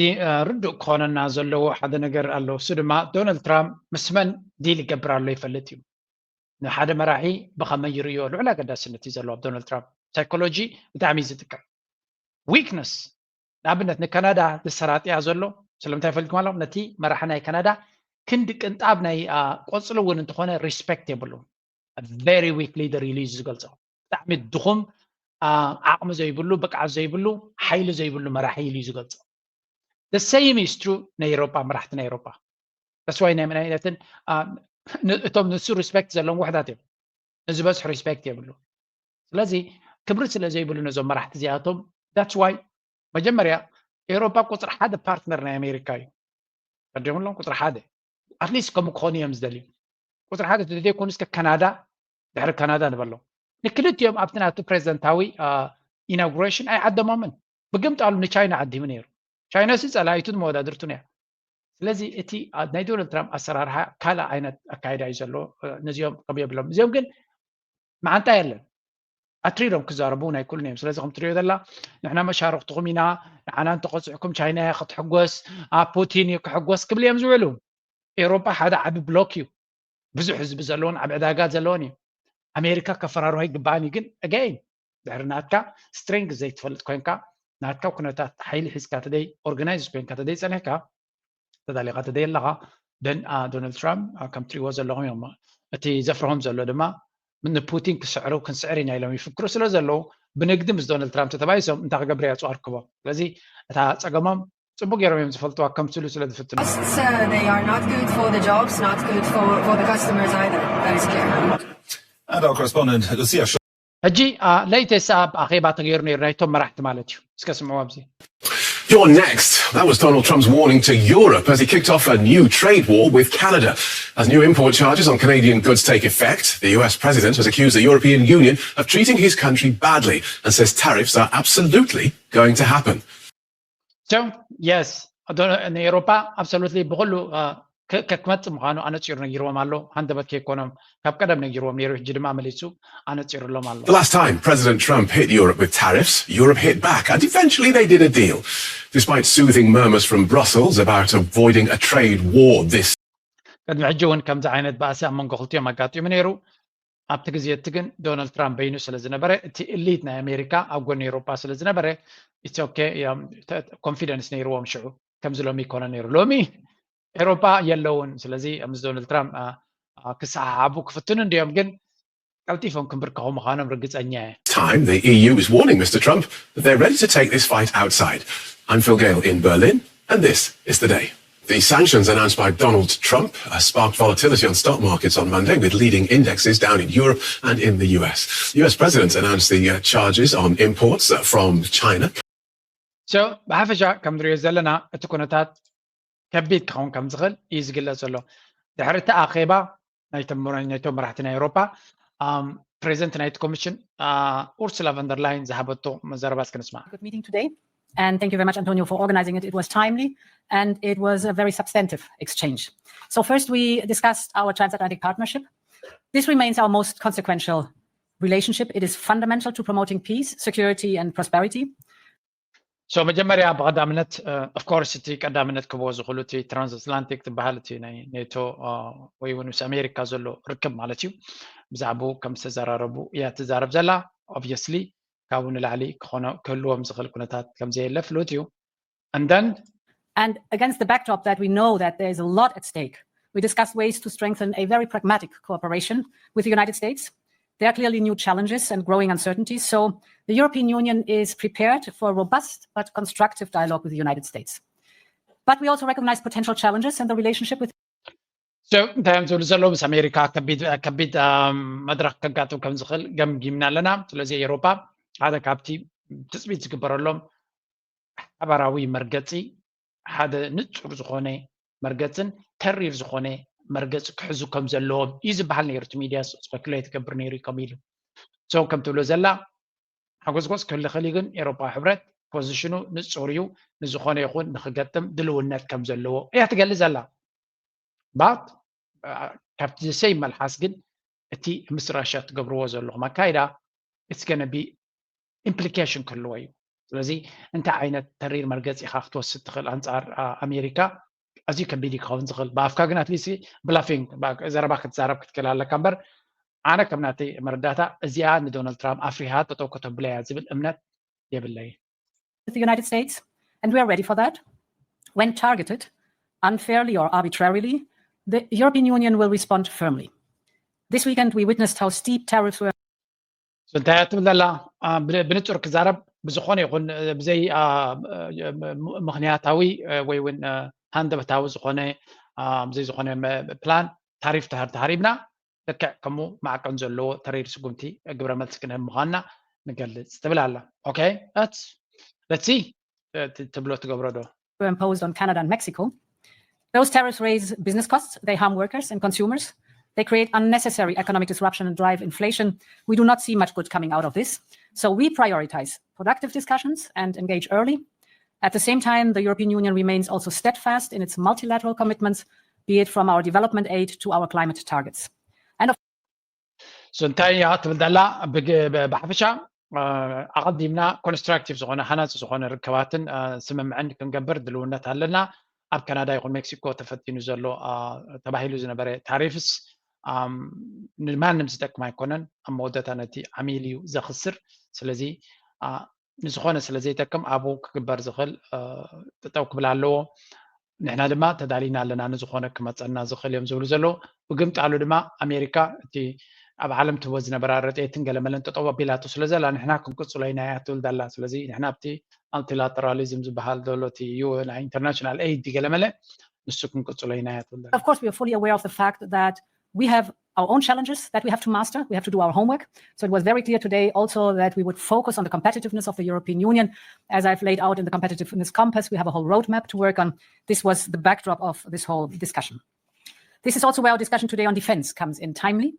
ርዱእ ክኾነና ዘለዎ ሓደ ነገር ኣሎ። እሱ ድማ ዶናልድ ትራምፕ ምስ መን ዲል ይገብር ኣሎ ይፈልጥ እዩ። ንሓደ መራሒ ብኸመይ ይርእዮ ልዑል ኣገዳስነት እዩ ዘለዎ ኣብ ዶናልድ ትራምፕ ሳይኮሎጂ ብጣዕሚ እዩ ዝጥቀም። ዊክነስ ንኣብነት ንካናዳ ዘሰራጥያ ዘሎ ስለምንታይ ፈልግኩም ኣለኹም? ነቲ መራሒ ናይ ካናዳ ክንዲ ቅንጣብ ናይ ቆፅሊ እውን እንተኾነ ሪስፔክት የብሉን። ቨሪ ዊክ ሊደር ኢሉ እዩ ዝገልፆ። ብጣዕሚ ድኹም፣ ዓቕሚ ዘይብሉ፣ ብቅዓት ዘይብሉ፣ ሓይሊ ዘይብሉ መራሒ ኢሉ እዩ ዝገልፆ። The same is true ናይ ኤሮፓ፣ መራሕቲ ናይ ኤሮፓ። ተስዋይ ናይ ምናይነትን እቶም ንሱ ሪስፔክት ዘለዎም ውሕዳት እዮም። ንዝበዝሑ ሪስፔክት የብሉ። ስለዚ ክብሪ ስለ ዘይብሉ ነዞም መራሕቲ እዚኣቶም that's why መጀመርያ ኤሮፓ ቁፅሪ ሓደ ፓርትነር ናይ ኣሜሪካ እዩ። ቀዲምሎም ቁፅሪ ሓደ ኣትሊስት ከምኡ ክኾኑ እዮም ዝደልዩ። ቁፅሪ ሓደ ተዘይኮኑ እስከ ካናዳ ድሕሪ ካናዳ ንበሎ። ንክልቲኦም ኣብቲ ናቱ ፕሬዚደንታዊ ኢናጉሬሽን ኣይዓደሞምን። ብግምጣሉ ንቻይና ዓዲሙ ነይሩ። ቻይና ሲ ፀላኢቱን መወዳድርቱን እያ። ስለዚ እቲ ናይ ዶናልድ ትራምፕ ኣሰራርሓ ካልእ ዓይነት ኣካይዳ እዩ ዘለዎ። ነዚኦም ከም የብሎም እዚኦም ግን መዓንጣ የለን። ኣትሪሮም ክዛረቡ ናይ ኩሉን እዮም። ስለዚ ከም ትሪኦ ዘላ ንሕና መሻርክትኹም ኢና፣ ንዓና እንተቆፂዕኩም ቻይና እያ ክትሕጎስ፣ ፑቲን እዩ ክሕጎስ ክብል እዮም ዝውዕሉ። ኤሮፓ ሓደ ዓቢ ብሎክ እዩ። ብዙሕ ህዝቢ ዘለዎን ዓቢ ዕዳጋ ዘለዎን እዩ። ኣሜሪካ ከፈራርሆ ኣይግባኣን እዩ። ግን ኣገይን ድሕሪ ናትካ ስትሬንግ ዘይትፈልጥ ኮይንካ ናትካ ኩነታት ሓይሊ ሒዝካ ተደይ ኦርጋናይዝ ኮይንካ ተደይ ፀኒሕካ ተዳሊኻ ተደይ ኣለኻ ደን ዶናልድ ትራምፕ ከም ትሪእዎ ዘለኹም እዮም። እቲ ዘፍርሆም ዘሎ ድማ ንፑቲን ክስዕሩ ክንስዕር ኢና ኢሎም ይፍክሩ ስለ ዘለዉ ብንግዲ ምስ ዶናልድ ትራምፕ ተተባይሶም እንታይ ክገብር እያ ኣፅዋር ክቦ። ስለዚ እታ ፀገሞም ፅቡቅ ገይሮም እዮም ዝፈልጥዋ ከምስሉ ስለ ዝፍትኑ። Costs, uh, they are not good for the jobs, not good for, for the customers either. That is clear. And our correspondent Lucia ሕጂ ለይተሳ ኣብ ኣኼባ ተገይሩ ነይሩ ናይቶም መራሕቲ ማለት እዩ። እስከ ስምዑ ኣብዚ። You're next. That was Donald Trump's warning to Europe as he kicked off a new trade war with Canada. As new import charges on Canadian goods take effect, the U S president has accused the European Union of treating his country badly and says tariffs are absolutely going to happen. So yes ንኤሮፓ ኣብሶሉትሊ ብኩሉ ክመፅእ ምዃኑ ኣነፂሩ ነጊርዎም ኣሎ። ሃንደበት ከይኮኖም ካብ ቀደም ነጊርዎም ነይሩ። ሕጂ ድማ መሊሱ ኣነፂሩሎም ኣሎ። The last time President Trump hit Europe with tariffs, Europe hit back, and eventually they did a deal. Despite soothing murmurs from Brussels about avoiding a trade war this ቅድሚ ሕጂ እውን ከምዚ ዓይነት ባእሲ ኣብ መንጎ ክልቲኦም ኣጋጢሙ ነይሩ። ኣብቲ ግዜ እቲ ግን ዶናልድ ትራምፕ በይኑ ስለ ዝነበረ እቲ እሊት ናይ ኣሜሪካ ኣብ ጎኒ ኤሮፓ ስለ ዝነበረ it's okay ኮንፊደንስ ነይርዎም ሽዑ። ከምዚ ሎሚ ይኮነ ነይሩ። ሎሚ ኤሮፓ የለውን። ስለዚ ምስ ዶናልድ ትራምፕ ክሰሓሓቡ ክፍትኑ እንዲዮም። ግን ቀልጢፎም ክንብርከኹ ምዃኖም ርግጸኛ እየ። Time, the E U is warning Mister Trump that they're ready to take this fight outside. I'm Phil Gale in Berlin, and this is The Day. The sanctions announced by Donald Trump uh, sparked volatility on stock markets on Monday, with leading indexes down in Europe and in the U S. The U S president announced the uh, charges on imports uh, from China. So ብሓፈሻ ከም ንሪኦ ዘለና እቲ ኩነታት ከቢድ ክኸውን ከም ዝኽእል እዩ ዝግለጽ ዘሎ። ድሕሪ እቲ ኣኼባ ናይቶም መራሕቲ ናይ ኤውሮፓ ፕሬዚደንት ናይቲ ኮሚሽን ኡርሱላ ቨንደርላይን ዝሃበቶ መዘረባ እስክንስማ። And thank you very much, Antonio, for organizing it. It was timely and it was a very substantive exchange. So first, we discussed our transatlantic partnership. This remains our most consequential relationship. It is fundamental to promoting peace, security, and prosperity. So መጀመርያ ብቐዳምነት of course እቲ ቀዳምነት ክህቦ ዝኽእሉ እቲ ትራንስኣትላንቲክ ዝበሃል እቲ ናይ ኔቶ ወይ እውን ምስ ኣሜሪካ ዘሎ ርክብ ማለት እዩ። ብዛዕባኡ ከም ዝተዘራረቡ እያ ትዛረብ ዘላ። Obviously ካብኡ ንላዕሊ ክኾኖ ክህልዎም ዝኽእል ኩነታት ከም ዘየለ ፍሉጥ እዩ። And then And against the backdrop that we know that there is a lot at stake, we discussed ways to strengthen a very pragmatic cooperation with the United States. There are clearly new challenges and growing uncertainties, so the European Union is prepared for robust but constructive dialogue with the United States. But we also recognize potential challenges in the relationship with So እንታይ እዮም ዝብሉ ዘለዉ? ምስ ኣሜሪካ ከቢድ መድረኽ ከጋጥም ከም ዝኽእል ገምጊምና ኣለና። ስለዚ ኤውሮፓ ሓደ ካብቲ ትፅቢት ዝግበረሎም ሓባራዊ መርገፂ ሓደ ንፁር ዝኾነ መርገፅን ተሪር ዝኾነ መርገፂ ክሕዙ ከም ዘለዎም እዩ ዝበሃል ነይሩ። እቲ ሚድያ ስፐኩሌት ይገብር ነይሩ እዩ ከምኡ ኢሉ። So ከም ትብሎ ዘላ ሓጎስጎስ ክህሉ ይኽእል እዩ፣ ግን ኤውሮፓዊ ሕብረት ፖዚሽኑ ንፁር እዩ፣ ንዝኾነ ይኹን ንክገጥም ድልውነት ከም ዘለዎ እያ ትገልጽ ዘላ። But ካብቲ the same መልሓስ ግን እቲ ምስ ራሽያ ትገብርዎ ዘለኹም ኣካይዳ it's gonna be implication ክህልዎ እዩ። ስለዚ እንታይ ዓይነት ተሪር መርገፂ ኢኻ ክትወስድ ትኽእል ኣንፃር ኣሜሪካ ኣዝዩ ከቢድ እዩ ክኸውን ዝኽእል። ብኣፍካ ግን ኣትሊስት ብላፊንግ ዘረባ ክትዛረብ ክትክእል ኣለካ እምበር ኣነ ከም ናተይ መረዳእታ እዚኣ ንዶናልድ ትራምፕ ኣፍሪሃ ጠጠው ከተብላ እያ ዝብል እምነት የብለይ። with the United States, and we are ready for that. When targeted unfairly or arbitrarily, the European Union will respond firmly. This weekend, we witnessed how steep tariffs were. እንታይ ትብል ዘላ? ብንጹር ክዛረብ ብዝኾነ ይኹን ብዘይ ምኽንያታዊ ወይ እውን ሃንደበታዊ ዝኾነ ብዘይ ዝኾነ ፕላን ታሪፍ ተሃሪብና ልክዕ ከምኡ ማዕቀን ዘለዎ ተሪር ስጉምቲ ግብረ መልሲ ክንህብ ምዃንና ንገልጽ ትብል ኣላ። Okay, that's let's see ትብሎ ትገብሮ ዶ? Were imposed on Canada and Mexico. Those tariffs raise business costs, they harm workers and consumers, they create unnecessary economic disruption and drive inflation. We do not see much good coming out of this. So we prioritize productive discussions and engage early. At the same time, the European Union remains also steadfast in its multilateral commitments, be it from our development aid to our climate targets. And of So እንታይ እያ ትብል ዘላ? ብሓፈሻ ኣቐዲምና ኮንስትራክቲቭ ዝኾነ ሃናፂ ዝኾነ ርከባትን ስምምዕን ክንገብር ድልውነት ኣለና። ኣብ ካናዳ ይኹን ሜክሲኮ ተፈቲኑ ዘሎ ተባሂሉ ዝነበረ ታሪፍስ ንማንም ዝጠቅም ኣይኮነን። ኣብ መወዳእታ ነቲ ዓሚል እዩ ዘኽስር። ስለዚ ንዝኾነ ስለ ዘይጠቅም ኣብኡ ክግበር ዝኽእል ጠጠው ክብል ኣለዎ። ንሕና ድማ ተዳሊና ኣለና ንዝኾነ ክመፀና ዝኽእል እዮም ዝብሉ ዘለዉ። ብግምጣሉ ድማ ኣሜሪካ እቲ ኣብ ዓለም ትህቦ ዝነበራ ረድኤትን ገለመለን ጠጠው ኣቢላቶ ስለ ዘላ ንሕና ክንቅፅሎ ኢና እያ ትብል ዘላ። ስለዚ ንሕና ኣብቲ ማልቲላተራሊዝም ዝበሃል ዘሎ እቲ ዩ ናይ ኢንተርናሽናል ኤይድ ገለመለ ንሱ ክንቅፅሎ ኢና እያ ትብል ዘላ። Of course, we are fully aware of the fact that we have our own challenges that we have to master. We have to do our homework. So it was very clear today also that we would focus on the competitiveness of the European Union. As I've laid out in the competitiveness compass, we have a whole roadmap to work on. This was the backdrop of this whole discussion. This is also where our discussion today on defense comes in timely.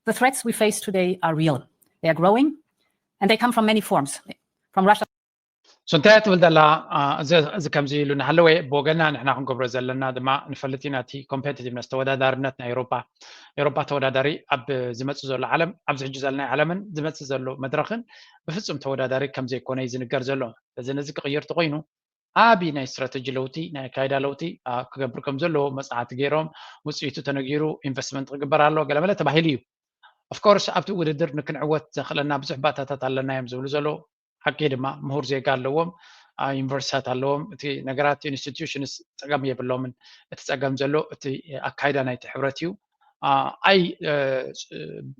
The threats we face today are real. They are growing, and they come from many forms, from Russia. So እንታይ ትብል ዘላ? እዚ ከምዚ ኢሉ እናሃለወ ብወገና ንሕና ክንገብሮ ዘለና ድማ ንፈልጥ ኢና። እቲ ኮምፔቲቲቭነስ ተወዳዳርነት ናይ ኤውሮፓ ኤውሮፓ ተወዳዳሪ ኣብ ዝመፅእ ዘሎ ዓለም ኣብዚ ሕጂ ዘለናይ ዓለምን ዝመፅእ ዘሎ መድረኽን ብፍፁም ተወዳዳሪ ከም ዘይኮነ እዩ ዝንገር ዘሎ። ስለዚ ነዚ ክቕይር ተኮይኑ ዓቢ ናይ ስትራተጂ ለውጢ ናይ ኣካይዳ ለውጢ ክገብር ከም ዘለዎ መፅናዕቲ ገይሮም ውፅኢቱ ተነጊሩ ኢንቨስትመንት ክግበር ኣሎ ገለመለ ተባሂሉ እዩ። Of course ኣብቲ ውድድር ንክንዕወት ዘኽእለና ብዙሕ ባእታታት ኣለና እዮም ዝብሉ ዘለዉ። ሓቂ ድማ ምሁር ዜጋ ኣለዎም፣ ዩኒቨርሲታት ኣለዎም። እቲ ነገራት ኢንስቲትዩሽንስ ፀገም የብሎምን። እቲ ፀገም ዘሎ እቲ ኣካይዳ ናይቲ ሕብረት እዩ። ኣይ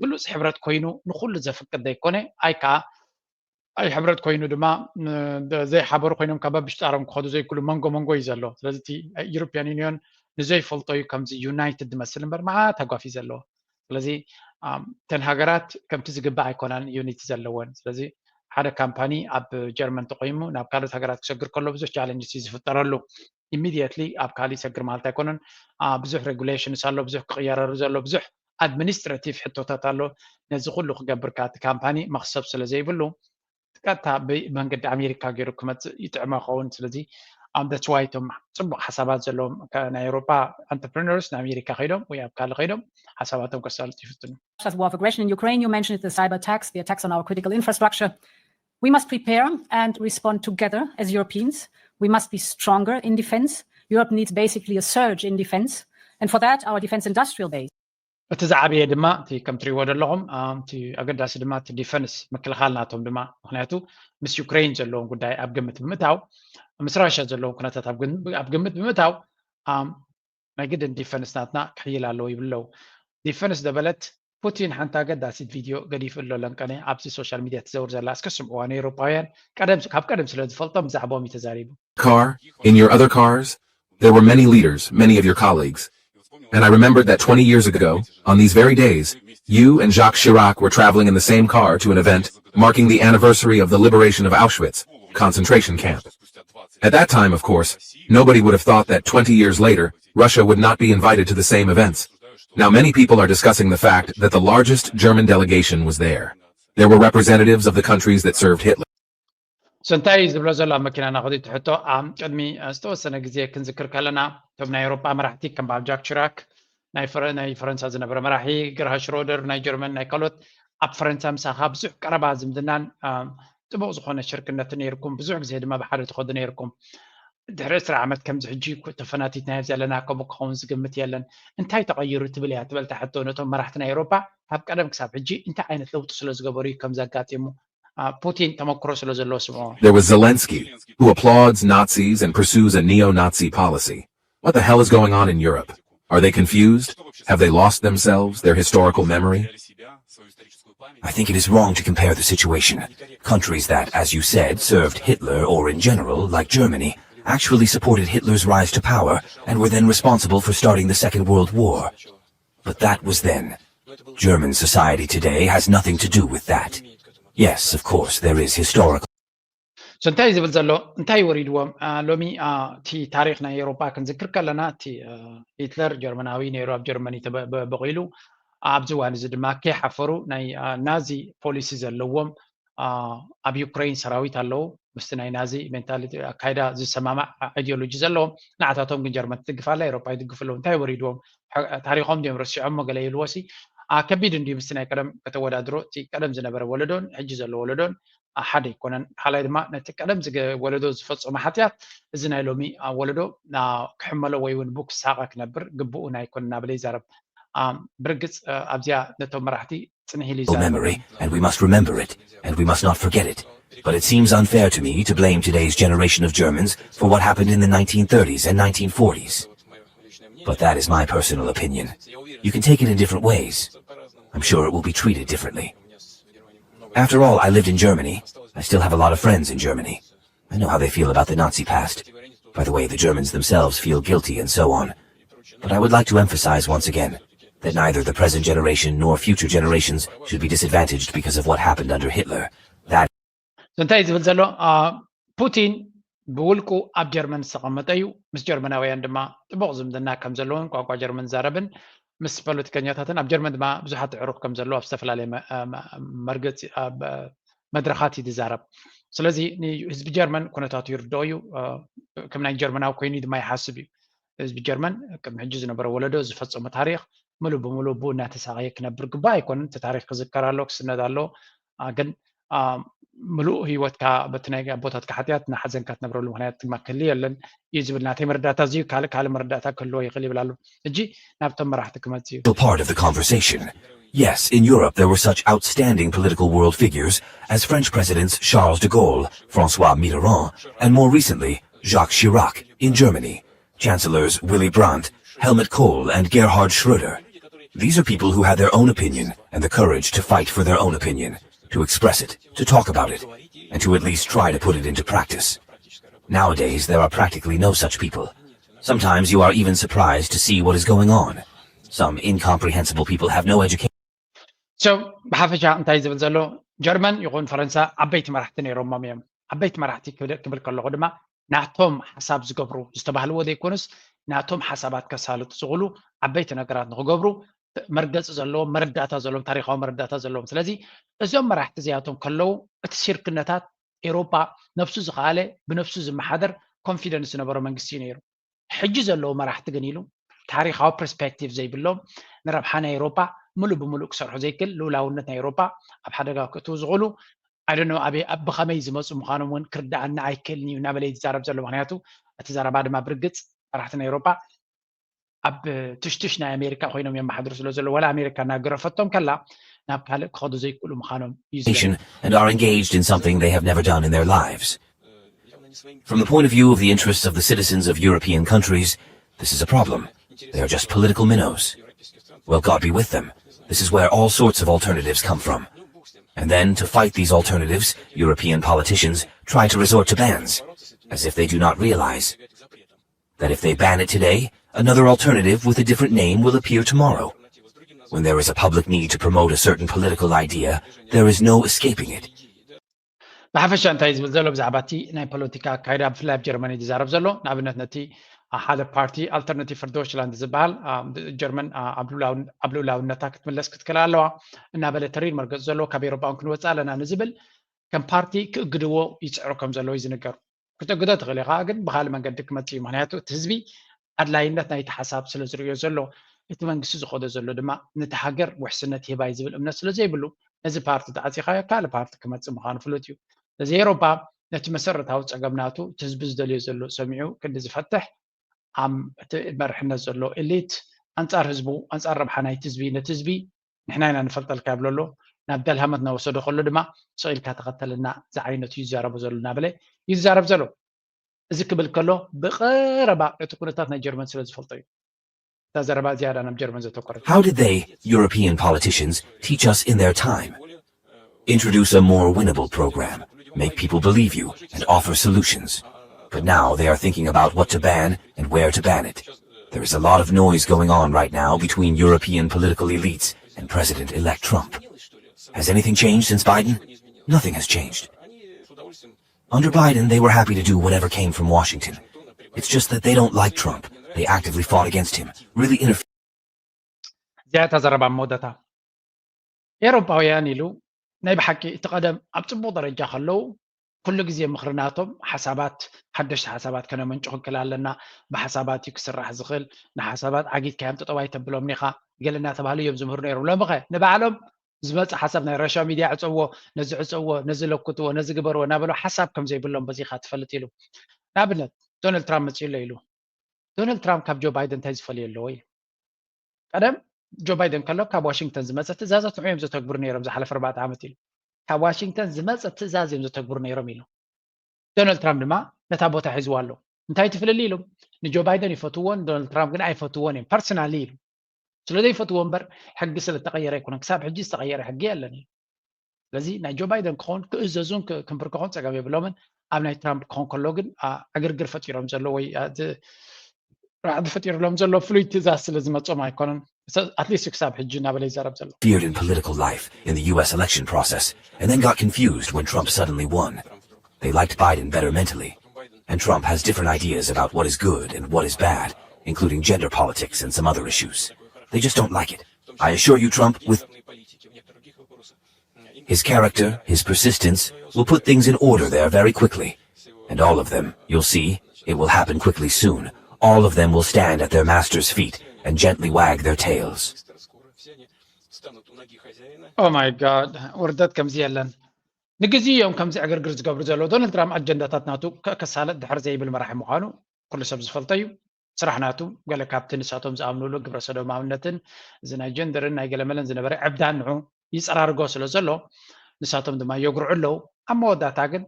ብሉፅ ሕብረት ኮይኑ ንኩሉ ዘፍቅድ ዘይኮነ፣ ኣይ ከዓ ኣይ ሕብረት ኮይኑ ድማ ዘይሓበሩ ኮይኖም ካብ በብሽጣሮም ክኸዱ ዘይክሉ መንጎ መንጎ እዩ ዘሎ። ስለዚ እቲ European Union ንዘይፈልጦ እዩ ከምዚ ዩናይትድ ዝመስል እምበር መዓት ሃጓፍ እዩ ዘለዎ። ስለዚ እተን ሃገራት ከምቲ ዝግባእ ኣይኮናን ዩኒቲ ዘለወን። ስለዚ ሓደ ካምፓኒ ኣብ ጀርመን ተቆይሙ ናብ ካልኦት ሃገራት ክሰግር ከሎ ብዙሕ ቻለንጅስ እዩ ዝፍጠረሉ። ኢሚድየትሊ ኣብ ካልእ ይሰግር ማለት ኣይኮነን። ብዙሕ ሬጉሌሽንስ ኣሎ፣ ብዙሕ ክቕየረሉ ዘሎ ብዙሕ ኣድሚኒስትራቲቭ ሕቶታት ኣሎ። ነዚ ኩሉ ክገብር ከኣ እቲ ካምፓኒ መኽሰብ ስለ ዘይብሉ ቀጥታ ብመንገዲ ኣሜሪካ ገይሩ ክመፅእ ይጥዕሞ ይኸውን። ስለዚ ኣምደትዋይ እቶም ፅቡቅ ሓሳባት ዘለዎም ናይ ኤውሮጳ ኣንተርፕረነርስ ንኣሜሪካ ከይዶም ወይ ኣብ ካልእ ከይዶም ሓሳባቶም ከሳልጡ ይፍትኑ። As war of aggression in Ukraine, you mentioned the cyber attacks, the attacks on our critical infrastructure. We must prepare and respond together as Europeans. We must be stronger in defense. Europe needs basically a surge in defense. And for that, our defense industrial base. እቲ ዝዓበየ ድማ እቲ ከም ትሪእዎ ዘለኹም እቲ ኣገዳሲ ድማ እቲ ዲፈንስ ምክልኻል ናቶም ድማ ምክንያቱ ምስ ዩክሬን ዘለዎም ጉዳይ ኣብ ግምት ብምእታው ምስ ራሽያ ዘለዎም ኩነታት ኣብ ግምት ብምእታው ናይ ግድን ዲፈንስ ናትና ክሕይል ኣለዎ ይብሉ ኣለዉ። ዲፈንስ ደበለት ፑቲን ሓንቲ ኣገዳሲት ቪድዮ ገዲፉ ኣሎ ለንቀነ ኣብዚ ሶሻል ሚድያ ትዘውር ዘላ እስከ ስምዕዋ ንኤውሮጳውያን ካብ ቀደም ስለ ዝፈልጦም ብዛዕባኦም እዩ ተዛሪቡ። Car, in your other cars, there were many leaders, many of your colleagues. And I remembered that twenty years ago, on these very days, you and Jacques Chirac were traveling in the same car to an event marking the anniversary of the liberation of Auschwitz concentration camp. At that time, of course, nobody would have thought that twenty years later, Russia would not be invited to the same events. Now, many people are discussing the fact that the largest German delegation was there. There were representatives of the countries that served Hitler. So እንታይ እዩ ዝብሎ ዘሎ ኣብ መኪናና ክዲ ትሕቶ ኣብ ቅድሚ ዝተወሰነ ግዜ ክንዝክር ከለና እቶም ናይ ኤውሮጳ መራሕቲ ከም ኣብ ጃክ ቺራክ ናይ ፈረንሳ ዝነበረ መራሒ፣ ገርሃ ሽሮደር ናይ ጀርመን፣ ናይ ካልኦት ኣብ ፈረንሳ ምሳኻ ብዙሕ ቀረባ ዝምድናን ጥቡቕ ዝኾነ ሽርክነትን ነይርኩም፣ ብዙሕ ግዜ ድማ ብሓደ ትኸዱ ነይርኩም። ድሕሪ ዕስራ ዓመት ከምዚ ሕጂ ተፈናቲትናዮ ዘለና ከምኡ ክኸውን ዝግምት የለን። እንታይ ተቐይሩ ትብል እያ ትበልታ ሕቶ ነቶም መራሕቲ ናይ ኤውሮጳ ካብ ቀደም ክሳብ ሕጂ እንታይ ዓይነት ለውጢ ስለ ዝገበሩ እዩ ከምዚ ኣጋጢሙ? ፑቲን ተመክሮ ስለ ዘለዎ ስምዖ። There was Zelensky, who applauds Nazis and pursues a neo-Nazi policy. What the hell is going on in Europe? Are they confused? Have they lost themselves, their historical memory? I think it is wrong to compare the situation. Countries that, as you said, served Hitler or in general, like Germany, actually supported Hitler's rise to power and were then responsible for starting the Second World War. But that was then. German society today has nothing to do with that. Yes, of course, there is historical. So እንታይ ዝብል ዘሎ እንታይ ወሪድዎም ሎሚ እቲ ታሪክ ናይ ኤውሮጳ ክንዝክር ከለና እቲ ሂትለር ጀርመናዊ ነይሩ ኣብ ጀርመኒ በቂሉ ኣብዚ እዋን እዚ ድማ ከይሓፈሩ ናይ ናዚ ፖሊሲ ዘለዎም ኣብ ዩክሬን ሰራዊት ኣለዉ ምስቲ ናይ ናዚ ሜንታሊቲ ኣካይዳ ዝሰማማዕ ኣይዲዮሎጂ ዘለዎም ንዓታቶም ግን ጀርመን ትድግፍ ኣላ ኤውሮጳ ይድግፍ ኣለዉ እንታይ ወሪድዎም ታሪኮም ድዮም ረሲዖሞ ገለ ይብልዎ ሲ ከቢድ እንድዩ ምስቲ ናይ ቀደም ከተወዳድሮ እቲ ቀደም ዝነበረ ወለዶን ሕጂ ዘሎ ወለዶን ሓደ ኣይኮነን ካልኣይ ድማ ነቲ ቀደም ወለዶ ዝፈፀሞ ሓጢኣት እዚ ናይ ሎሚ ወለዶ ክሕመሎ ወይ እውን ብኡ ክሳቀ ክነብር ግብኡ ኣይኮነን እናበለ ይዛረብ ብርግፅ ኣብዚኣ ነቶም መራሕቲ ጽንሕ ኢሉ ይዛረብ memory, and we must remember it, and we must not forget it. But it seems unfair to me to blame today's generation of Germans for what happened in the nineteen thirties and nineteen forties. But that is my personal opinion. You can take it in different ways. I'm sure it will be treated differently. After all, I lived in Germany. I still have a lot of friends in Germany. I know how they feel about the Nazi past. By the way, the Germans themselves feel guilty and so on. But I would like to emphasize once again that neither the present generation nor future generations should be disadvantaged because of what happened under Hitler. That እንታይ ዝብል ዘሎ ፑቲን ብውልቁ ኣብ ጀርመን ዝተቐመጠ እዩ ምስ ጀርመናውያን ድማ ጥቡቕ ዝምድና ከም ዘለዎን ቋንቋ ጀርመን ዛረብን ምስ ፖለቲከኛታትን ኣብ ጀርመን ድማ ብዙሓት ኣዕሩኽ ከም ዘለዎ ኣብ ዝተፈላለየ መርገፂ መድረኻት እዩ ዝዛረብ ስለዚ ንህዝቢ ጀርመን ኩነታቱ ይርድኦ እዩ ከም ናይ ጀርመናዊ ኮይኑ ድማ ይሓስብ እዩ ህዝቢ ጀርመን ቅድሚ ሕጂ ዝነበረ ወለዶ ዝፈፀሞ ታሪክ ምሉእ ብምሉእ ብኡ እናተሳቀየ ክነብር ግባእ ኣይኮነን እቲ ታሪክ ክዝከር ኣሎ ክስነድ ኣሎ ግን ምሉእ ህይወትካ በቲ ናይ ኣቦታትካ ሓጢኣት እናሓዘንካ ትነብረሉ ምክንያት ድማ ክህሊ የለን እዩ ዝብል ናተይ መረዳእታ እዚ እዩ ካልእ ካልእ መረዳእታ ክህልዎ ይኽእል ይብል ኣሎ ሕጂ ናብቶም መራሕቲ ክመጽእ እዩ part of the conversation. Yes, in Europe there were such outstanding political world figures as French Presidents Charles de Gaulle, Francois Mitterrand, and more recently, Jacques Chirac in Germany, Chancellors Willy Brandt, Helmut Kohl, and Gerhard Schroeder. These are people who had their own opinion and the courage to fight for their own opinion, to express it, to talk about it, and to at least try to put it into practice. Nowadays, there are practically no such people. Sometimes you are even surprised to see what is going on. Some incomprehensible people have no education. So ብሓፈሻ እንታይ ዝብል ዘሎ ጀርመን ይኹን ፈረንሳ ዓበይቲ መራሕቲ ነይሮሞም እዮም። ዓበይቲ መራሕቲ ክብል ከለኹ ድማ ናቶም ሓሳብ ዝገብሩ ዝተባህልዎ ዘይኮኑስ ናቶም ሓሳባት ከሳልጡ ዝኽእሉ ዓበይቲ ነገራት ንክገብሩ መርገፂ ዘለዎም መረዳእታ ዘለዎም ታሪካዊ መረዳእታ ዘለዎም። ስለዚ እዞም መራሕቲ እዚኣቶም ከለዉ እቲ ሲርክነታት ኤሮፓ ነብሱ ዝኸኣለ ብነብሱ ዝመሓደር ኮንፊደንስ ዝነበሮ መንግስቲ እዩ ነይሩ። ሕጂ ዘለዉ መራሕቲ ግን ኢሉ ታሪካዊ ፐርስፔክቲቭ ዘይብሎም ንረብሓ ናይ ኤሮፓ ሙሉእ ብሙሉእ ክሰርሑ ዘይክል ልኡላውነት ናይ ኤሮፓ ኣብ ሓደጋ ክእትዉ ዝኽእሉ ኣይደኖ ኣበይ ብኸመይ ዝመፁ ምዃኖም እውን ክርዳኣና ኣይክእልን እዩ እናበለ እዩ ዝዛረብ ዘሎ። ምክንያቱ እቲ ዘረባ ድማ ብርግፅ መራሕቲ ናይ ኤሮፓ ኣብ ትሽትሽ ናይ ኣሜሪካ ኮይኖም የመሓድሩ ስለ ዘሎ ዋላ ኣሜሪካ እናገረፈቶም ከላ ናብ ካልእ ክኸዱ ዘይክእሉ ምዃኖም እዩ ዝገልፅ። And are engaged in something they have never done in their lives. From the point of view of the interests of the citizens of European countries, this is a problem. They are just political minnows. Well, God be with them. This is where all sorts of alternatives come from. And then, to fight these alternatives, European politicians try to resort to bans, as if they do not realize that if they ban it today, another alternative with a different name will appear tomorrow. When there is a public need to promote a certain political idea, there is no escaping it. ብሓፈሻ እንታይ ዝብል ዘሎ ብዛዕባ እቲ ናይ ፖለቲካ ኣካይዳ ብፍላይ ኣብ ጀርመን እዩ ዝዛረብ ዘሎ። ንኣብነት ነቲ ሓደ ፓርቲ ኣልተርናቲቭ ፈር ዶችላንድ ዝበሃል ጀርመን ኣብ ልኡላውነታ ክትምለስ ክትክእል ኣለዋ እናበለ ተሪር መርገፂ ዘለዎ ካብ ኤሮጳ እውን ክንወፅእ ኣለና ንዝብል ከም ፓርቲ ክእግድዎ ይፅዕሩ ከም ዘለዉ እዩ ዝንገሩ። ክተግዶ ትኽእል ኢኻ፣ ግን ብኻልእ መንገዲ ክመጽእ እዩ። ምኽንያቱ እቲ ህዝቢ ኣድላይነት ናይቲ ሓሳብ ስለ ዝርእዮ ዘሎ፣ እቲ መንግስቲ ዝኸዶ ዘሎ ድማ ነቲ ሃገር ውሕስነት ይህባ እዩ ዝብል እምነት ስለ ዘይብሉ፣ ነዚ ፓርቲ ተዓጺኻዮ ካልእ ፓርቲ ክመጽእ ምዃኑ ፍሉጥ እዩ። ስለዚ ኤውሮጳ ነቲ መሰረታዊ ጸገም ናቱ እቲ ህዝቢ ዝደልዮ ዘሎ ሰሚዑ ክንዲ ዝፈትሕ ኣም እቲ መርሕነት ዘሎ ኤሊት ኣንጻር ህዝቡ ኣንጻር ረብሓ ናይቲ ህዝቢ ነቲ ህዝቢ ንሕና ኢና ንፈልጠልካ ይብሎ ኣሎ። ናብ ደልሃመት እናወሰዶ ከሎ ድማ ስቕ ኢልካ ተኸተልና ዝዓይነቱ እዩ ዝዛረቦ ዘሎ እናበለ እዩ ዝዛረብ ዘሎ። እዚ ክብል ከሎ ብቐረባ እቲ ኩነታት ናይ ጀርመን ስለ ዝፈልጦ እዩ። እታ ዘረባ ዝያዳ ናብ ጀርመን ዘተኮረት። How did they, European politicians, teach us in their time? Introduce a more winnable program, make people believe you, and offer solutions. But now they are thinking about what to ban and where to ban it. There is a lot of noise going on right now between European political elites and President-elect Trump. Has anything changed since Biden? Nothing has changed. Under Biden, they were happy to do whatever came from Washington. It's just that they don't like Trump. They actively fought against him, really interfered. እዚኣ እታ ዘረባ መወዳእታ። ኤውሮጳውያን ኢሉ ናይ ብሓቂ እቲ ቀደም ኣብ ጽቡቕ ደረጃ ከለዉ ኩሉ ግዜ ምኽሪ ናቶም ሓሳባት ሓደሽቲ ሓሳባት ከነመንጭኹ ክል ኣለና። ብሓሳባት እዩ ክስራሕ ዝኽእል። ንሓሳባት ዓጊትካዮም ጠጠው ኣይተብሎም ኒኻ ገለ እናተባህሉ እዮም ዝምህሩ ነይሮም። ሎሚ ኸ ንባዕሎም ዝመጽእ ሓሳብ ናይ ራሽያ ሚድያ ዕጸዎ፣ ነዚ ዕጸዎ፣ ነዚ ለኩትዎ፣ ነዚ ግበርዎ እናበሉ ሓሳብ ከም ዘይብሎም በዚኻ ትፈልጥ ኢሉ። ንኣብነት ዶናልድ ትራምፕ መጺኡ ኣሎ ኢሉ። ዶናልድ ትራምፕ ካብ ጆ ባይደን እንታይ ዝፈልዮ ኣለዎ እዩ? ቀደም ጆ ባይደን ከሎ ካብ ዋሽንግተን ዝመጸ ትእዛዛት ንዑ እዮም ዘተግብሩ ነይሮም ዝሓለፈ ኣርባዕተ ዓመት ኢሉ። ካብ ዋሽንግተን ዝመጸ ትእዛዝ እዮም ዘተግብሩ ነይሮም ኢሉ። ዶናልድ ትራምፕ ድማ ነታ ቦታ ሒዝዋ ኣሎ። እንታይ እቲ ፍልልይ ኢሉ? ንጆ ባይደን ይፈትዎ ንዶናልድ ትራምፕ ግን ኣይፈትዎን እዮም ፐርሰናሊ ኢሉ። ስለ ዘይፈትዎ እምበር ሕጊ ስለ ዝተቐየረ ኣይኮነን። ክሳብ ሕጂ ዝተቐየረ ሕጊ የለን እዩ። ስለዚ ናይ ጆ ባይደን ክኸውን ክእዘዙን ክንብርከኹን ጸገም የብሎምን። ኣብ ናይ ትራምፕ ክኾን ከሎ ግን ዕግርግር ፈጢሮም ዘሎ ወይ ራዕዲ ፈጢርሎም ዘሎ ፍሉይ ትእዛዝ ስለ ዝመጾም ኣይኮነን። ኣትሊስት ክሳብ ሕጂ እናበለ ይዛረብ ዘሎ። Feared in political life in the U S election process and then got confused when Trump suddenly won. They liked Biden better mentally. And Trump has different ideas about what is good and what is bad, including gender politics and some other issues. They just don't like it. I assure you, Trump, with his character, his persistence, will put things in order there very quickly. And all of them, you'll see, it will happen quickly soon. All of them will stand at their master's feet and gently wag their tails. Oh my God, ውርደት ከምዚ የለን። ንግዜ እዮም ከምዚ ዕግርግር ዝገብሩ ዘለዉ። ዶናልድ ትራምፕ ኣጀንዳታት ናቱ ከሳለጥ ድሕር ዘይብል መራሒ ምዃኑ ኩሉ ሰብ ዝፈልጦ እዩ። ስራሕ ናቱ ገለ ካብቲ ንሳቶም ዝኣምንሉ ግብረ ሰዶማውነትን እዚ ናይ ጀንደርን ናይ ገለመለን ዝነበረ ዕብዳን ንዑ ይፀራርጎ ስለ ዘሎ ንሳቶም ድማ የጉርዑ ኣለዉ። ኣብ መወዳእታ ግን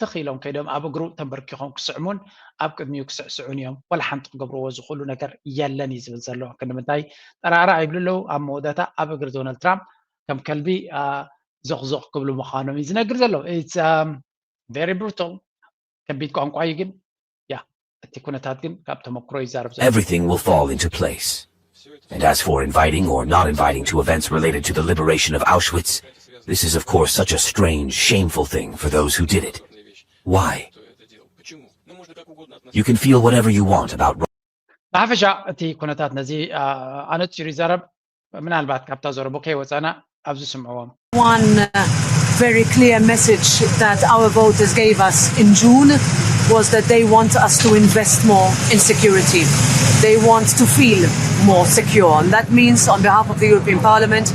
ትኽ ኢሎም ከይዶም ኣብ እግሩ ተንበርኪኾም ክስዕሙን ኣብ ቅድሚኡ ክስዕስዑን እዮም። ዋላ ሓንቲ ክገብርዎ ዝኽእሉ ነገር የለን እዩ ዝብል ዘሎ። ክንዲ ምንታይ ጠራዕራዕ ይብሉ ኣለዉ። ኣብ መወዳእታ ኣብ እግሪ ዶናልድ ትራምፕ ከም ከልቢ ዞኽዞኽ ክብሉ ምዃኖም እዩ ዝነግር ዘሎ። It's very brutal። ከቢድ ቋንቋ እዩ ግን ያ እቲ ኩነታት ግን ካብ ተመክሮ ይዛረብ ዘሎ። Everything will fall into place. And as for inviting or not inviting to events related to the liberation of Auschwitz, this is of course such a strange, shameful thing for those who did it. Why? You can feel whatever you want about ብሓፈሻ እቲ ኩነታት ነዚ ኣነፂሩ ይዛረብ። ምናልባት ካብታ ዘረቦ ከይወፃና ኣብዚ ስምዕዎም። One uh, very clear message that our voters gave us in June was that they want us to invest more in security. They want to feel more secure. And that means, on behalf of the European Parliament,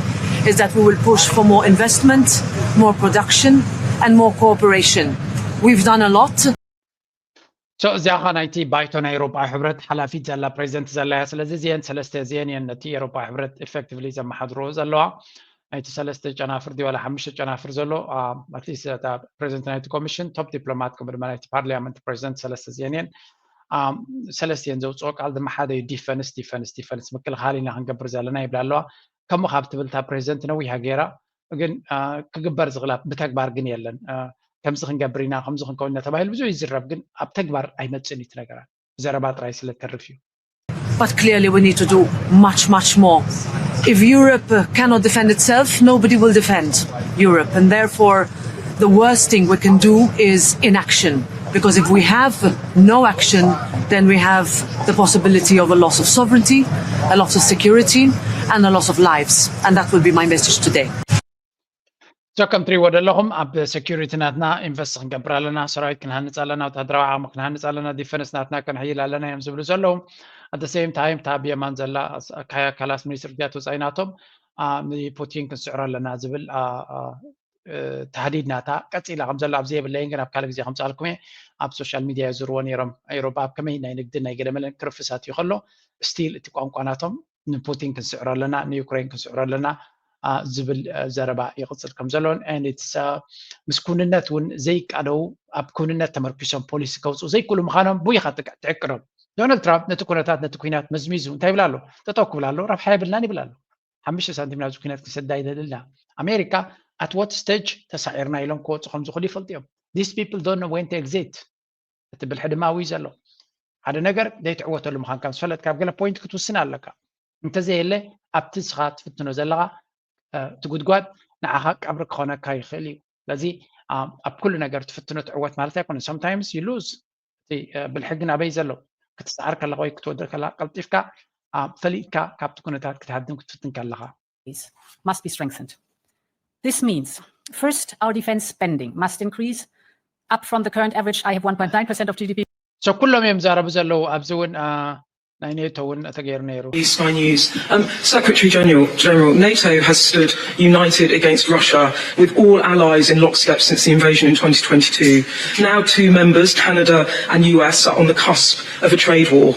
is that we will push for more investment, more production, and more cooperation. We've done a lot. So እዚኣ ኸ ናይቲ ባይቶ ናይ ኤሮጳ ሕብረት ሓላፊት ዘላ ፕሬዚደንት ዘላ እያ። ስለዚ እዚአን ሰለስተ እዚአን እየን ነቲ ኤሮጳ ሕብረት effectively ዘመሓድሮ ዘለዋ። ናይቲ ሰለስተ ጨናፍር ድዩ ዋላ ሓሙሽተ ጨናፍር ዘሎ at least እታ ፕሬዚደንት ናይቲ ኮሚሽን ቶፕ ዲፕሎማት ከምኡ ድማ ናይቲ ፓርሊያመንት ፕሬዚደንት ሰለስተ እዚአን እየን። ሰለስተ እየን ዘውፅኦ ቃል ድማ ሓደ እዩ፣ ዲፈንስ ዲፈንስ ዲፈንስ ምክልኻል ኢና ክንገብር ዘለና ይብላ ኣለዋ። ከምኡ ካብ ትብል እታ ፕሬዚደንት ነዊሃ ገይራ ግን ክግበር ዝኽእል ብተግባር ግን የለን። ከምዚ ክንገብር ኢና ከምዚ ክንከውን ኢና ተባሂሉ ብዙሕ ይዝረብ ግን ኣብ ተግባር ኣይመፅእን እዩ እቲ ነገራት፣ ብዘረባ ጥራይ ስለ ተርፍ እዩ። But clearly we need to do much, much more. If Europe uh, cannot defend itself, nobody will defend Europe. And therefore, the worst thing we can do is inaction. Because if we have no action, then we have the possibility of a loss of sovereignty, a loss of security, and a loss of lives. And that will be my message today. So ከም ትሪእዎ ዘለኹም ኣብ ሴኩሪቲ ናትና ኢንቨስት ክንገብር ኣለና፣ ሰራዊት ክንሃንፅ ኣለና፣ ወታደራዊ ዓቕሚ ክንሃንፅ ኣለና፣ ዲፈንስ ናትና ከነሕይል ኣለና እዮም ዝብሉ ዘለዉ። At the same time እታ ብየማን ዘላ ካያ ካላስ ሚኒስትር ጉዳያት ወፃኢ ናቶም ንፑቲን ክንስዕሮ ኣለና ዝብል ተህዲድ ናታ ቀፂላ ከም ዘላ ኣብዚ የብለይን ግን ኣብ ካልእ ግዜ ከምፃልኩም እየ። ኣብ ሶሻል ሚድያ የዝርዎ ነይሮም። ኤሮፓ ኣብ ከመይ ናይ ንግድን ናይ ገለመለን ክርፍሳት እዩ ከሎ ስቲል እቲ ቋንቋ ናቶም ንፑቲን ክንስዕሮ ኣለና ንዩክሬን ክንስዕሮ ኣለና ዝብል ዘረባ ይቕፅል ከም ዘሎን ምስ ኩንነት እውን ዘይቃደው ኣብ ኩንነት ተመርኪሶም ፖሊሲ ከውፅኡ ዘይክእሉ ምዃኖም ብይኻ ትዕቅዶም። ዶናልድ ትራምፕ ነቲ ኩነታት ነቲ ኩናት መዝሚዙ እንታይ ይብል ኣሎ? ጠጠው ክብል ኣሎ፣ ረብሓ የብልናን ይብል ኣሎ። ሓሙሽተ ሳንቲም ናብዚ ኩናት ክንሰዳ ይደልና። ኣሜሪካ at what stage ተሳዒርና ኢሎም ክወፁ ከም ዝኽእሉ ይፈልጡ እዮም። These people don't know when to exit። እቲ ብልሒ ድማ ኣብዩ ዘሎ ሓደ ነገር ዘይትዕወተሉ ምዃንካ ምስ ፈለጥካ ኣብ ገለ ፖይንት ክትውስን ኣለካ። እንተዘየለ ኣብቲ ንስኻ ትፍትኖ ዘለኻ እቲ ጉድጓድ ንዓኻ ቀብሪ ክኾነካ ይኽእል እዩ። ስለዚ ኣብ ኩሉ ነገር ትፍትኖ ትዕወት ማለት ኣይኮነን። Sometimes you lose። እቲ ብልሒ ግን ኣበይ ዘሎ? ክትስዓር ከለኻ ወይ ክትወድቕ ከለኻ ቀልጢፍካ ፈሊጥካ ካብቲ ኩነታት ክትሃድም ክትፍትን ከለኻ። Must be strengthened. This means, first, our defense spending must increase up from the current average. I have one point nine percent of G D P. So ኩሎም እዮም ዛረቡ ዘለዉ ኣብዚ እውን ናይ ኔቶ እውን ተገይሩ ነይሩ። Sky News. Um, Secretary General, General, NATO has stood united against Russia with all allies in lockstep since the invasion in twenty twenty-two. Now two members, Canada and U S, are on the cusp of a trade war.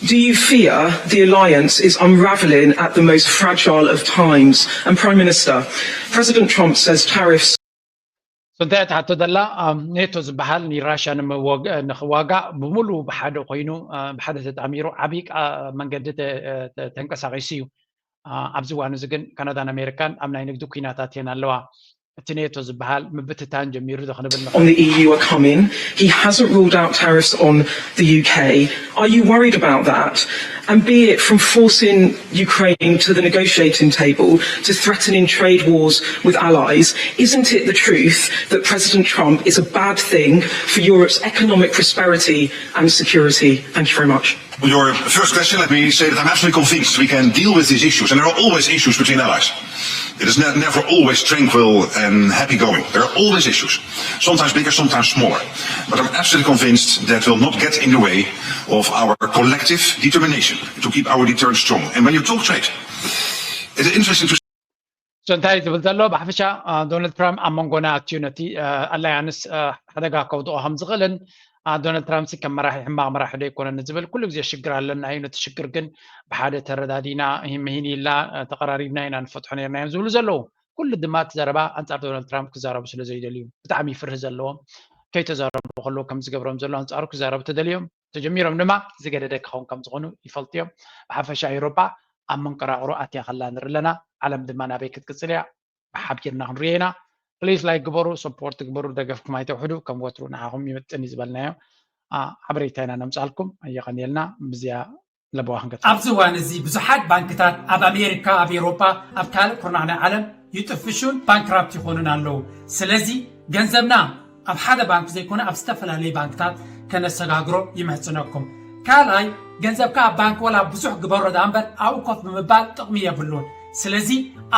Do you fear the alliance is unravelling at the most fragile of times? And Prime Minister, President Trump says tariffs So እንታይ ትሓቶ ዘላ ኔቶ ዝበሃል ንራሽያ ንምዋጋእ ብምሉኡ ብሓደ ኮይኑ ብሓደ ተጣሚሩ ዓብዪ መንገዲ ተንቀሳቒሱ እዩ። ኣብዚ እዋን እዚ ግን ካናዳን ኣሜሪካን ኣብ ናይ ንግዲ ኩናታት እየን ኣለዋ። እቲ ኔቶ ዝበሃል ምብትታን ጀሚሩ ዶ ክንብል ንኽእል? On the E U are coming. He hasn't ruled out tariffs on the U K. Are you worried about that? And be it from forcing Ukraine to the negotiating table to threatening trade wars with allies, isn't it the truth that President Trump is a bad thing for Europe's economic prosperity and security? Thank you very much. On your first question, let me say that I'm absolutely convinced we can deal with these issues, and there are always issues between allies. It is ne- never always tranquil and happy going. There are always issues, sometimes bigger, sometimes smaller. But I'm absolutely convinced that will not get in the way of our collective determination to keep our deterrence strong. And when you talk trade, it is interesting to So እንታይ ዝብል ዘሎ ብሓፈሻ ዶናልድ ትራምፕ ኣብ መንጎና ኣትዩ ነቲ ኣላያንስ ሓደጋ ከውድቆ ከም ዝኽእልን ዶናልድ ትራምፕ ከም መራሒ ሕማቕ መራሒ ዶ ኣይኮነን ዝብል ኩሉ ግዜ ሽግር ኣለና እዩ፣ ነቲ ሽግር ግን ብሓደ ተረዳዲና ምሂን ኢልና ተቐራሪብና ኢና ንፈትሖ ነርና እዮም ዝብሉ ዘለዉ። ኩሉ ድማ እቲ ዘረባ ኣንፃር ዶናልድ ትራምፕ ክዛረቡ ስለ ዘይደልዩ ብጣዕሚ ፍርሂ ዘለዎም ከይተዛረቡ ከለዉ ከም ዝገብሮም ዘሎ ኣንጻሩ ክዛረቡ ተደልዮም ተጀሚሮም ድማ ዝገደደ ክኸውን ከም ዝኾኑ ይፈልጡ እዮም። ብሓፈሻ ኤውሮጳ ኣብ መንቀራቕሮ ኣትያ ከላ ንርኢ ኣለና። ዓለም ድማ ናበይ ክትቅጽል እያ ብሓቢርና ክንሪኦ ኢና። ፕሊስ ላይክ ግበሩ፣ ሰፖርት ግበሩ፣ ደገፍኩም ኣይተውሕዱ። ከም ወትሩ ንዓኹም ይምጥን እዩ ዝበልናዮ ሓበሬታ ኢና ነምጻልኩም። የቐንየልና። ብዚያ ለበዋ ክንገጽ ኣብዚ እዋን እዚ ብዙሓት ባንክታት ኣብ ኣሜሪካ፣ ኣብ ኤውሮጳ፣ ኣብ ካልእ ኩርናዕ ናይ ዓለም ይጥፍሹን ባንክራፕት ይኾኑን ኣለዉ። ስለዚ ገንዘብና ኣብ ሓደ ባንክ ዘይኮነ ኣብ ዝተፈላለዩ ባንክታት ከነሰጋግሮ ይምህጽነኩም። ካልኣይ ገንዘብካ ኣብ ባንክ ወላ ብዙሕ ግበሮ ደኣ እምበር ኣብኡ ኮፍ ብምባል ጥቕሚ የብሉን። ስለዚ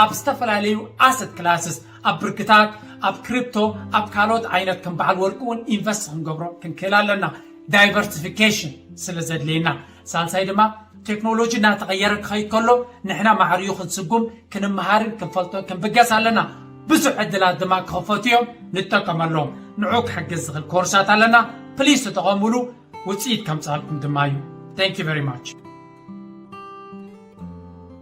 ኣብ ዝተፈላለዩ ኣሰት ክላስስ ኣብ ብርክታት ኣብ ክሪፕቶ ኣብ ካልኦት ዓይነት ከም በዓል ወርቂ እውን ኢንቨስት ክንገብሮ ክንክእል ኣለና። ዳይቨርሲፊኬሽን ስለ ዘድልየና። ሳልሳይ ድማ ቴክኖሎጂ እናተቐየረ ክኸይድ ከሎ ንሕና ማዕርዩ ክንስጉም ክንመሃርን ክንፈልጦን ክንብገስ ኣለና። ብዙሕ ዕድላት ድማ ክኸፈቱ እዮም፣ ንጠቀመሎም። ንዑ ክሕግዝ ዝኽእል ኮርሳት ኣለና። ፕሊስ ተጠቐሙሉ፣ ውፅኢት ከምፃልኩም ድማ እዩ። Thank you very much።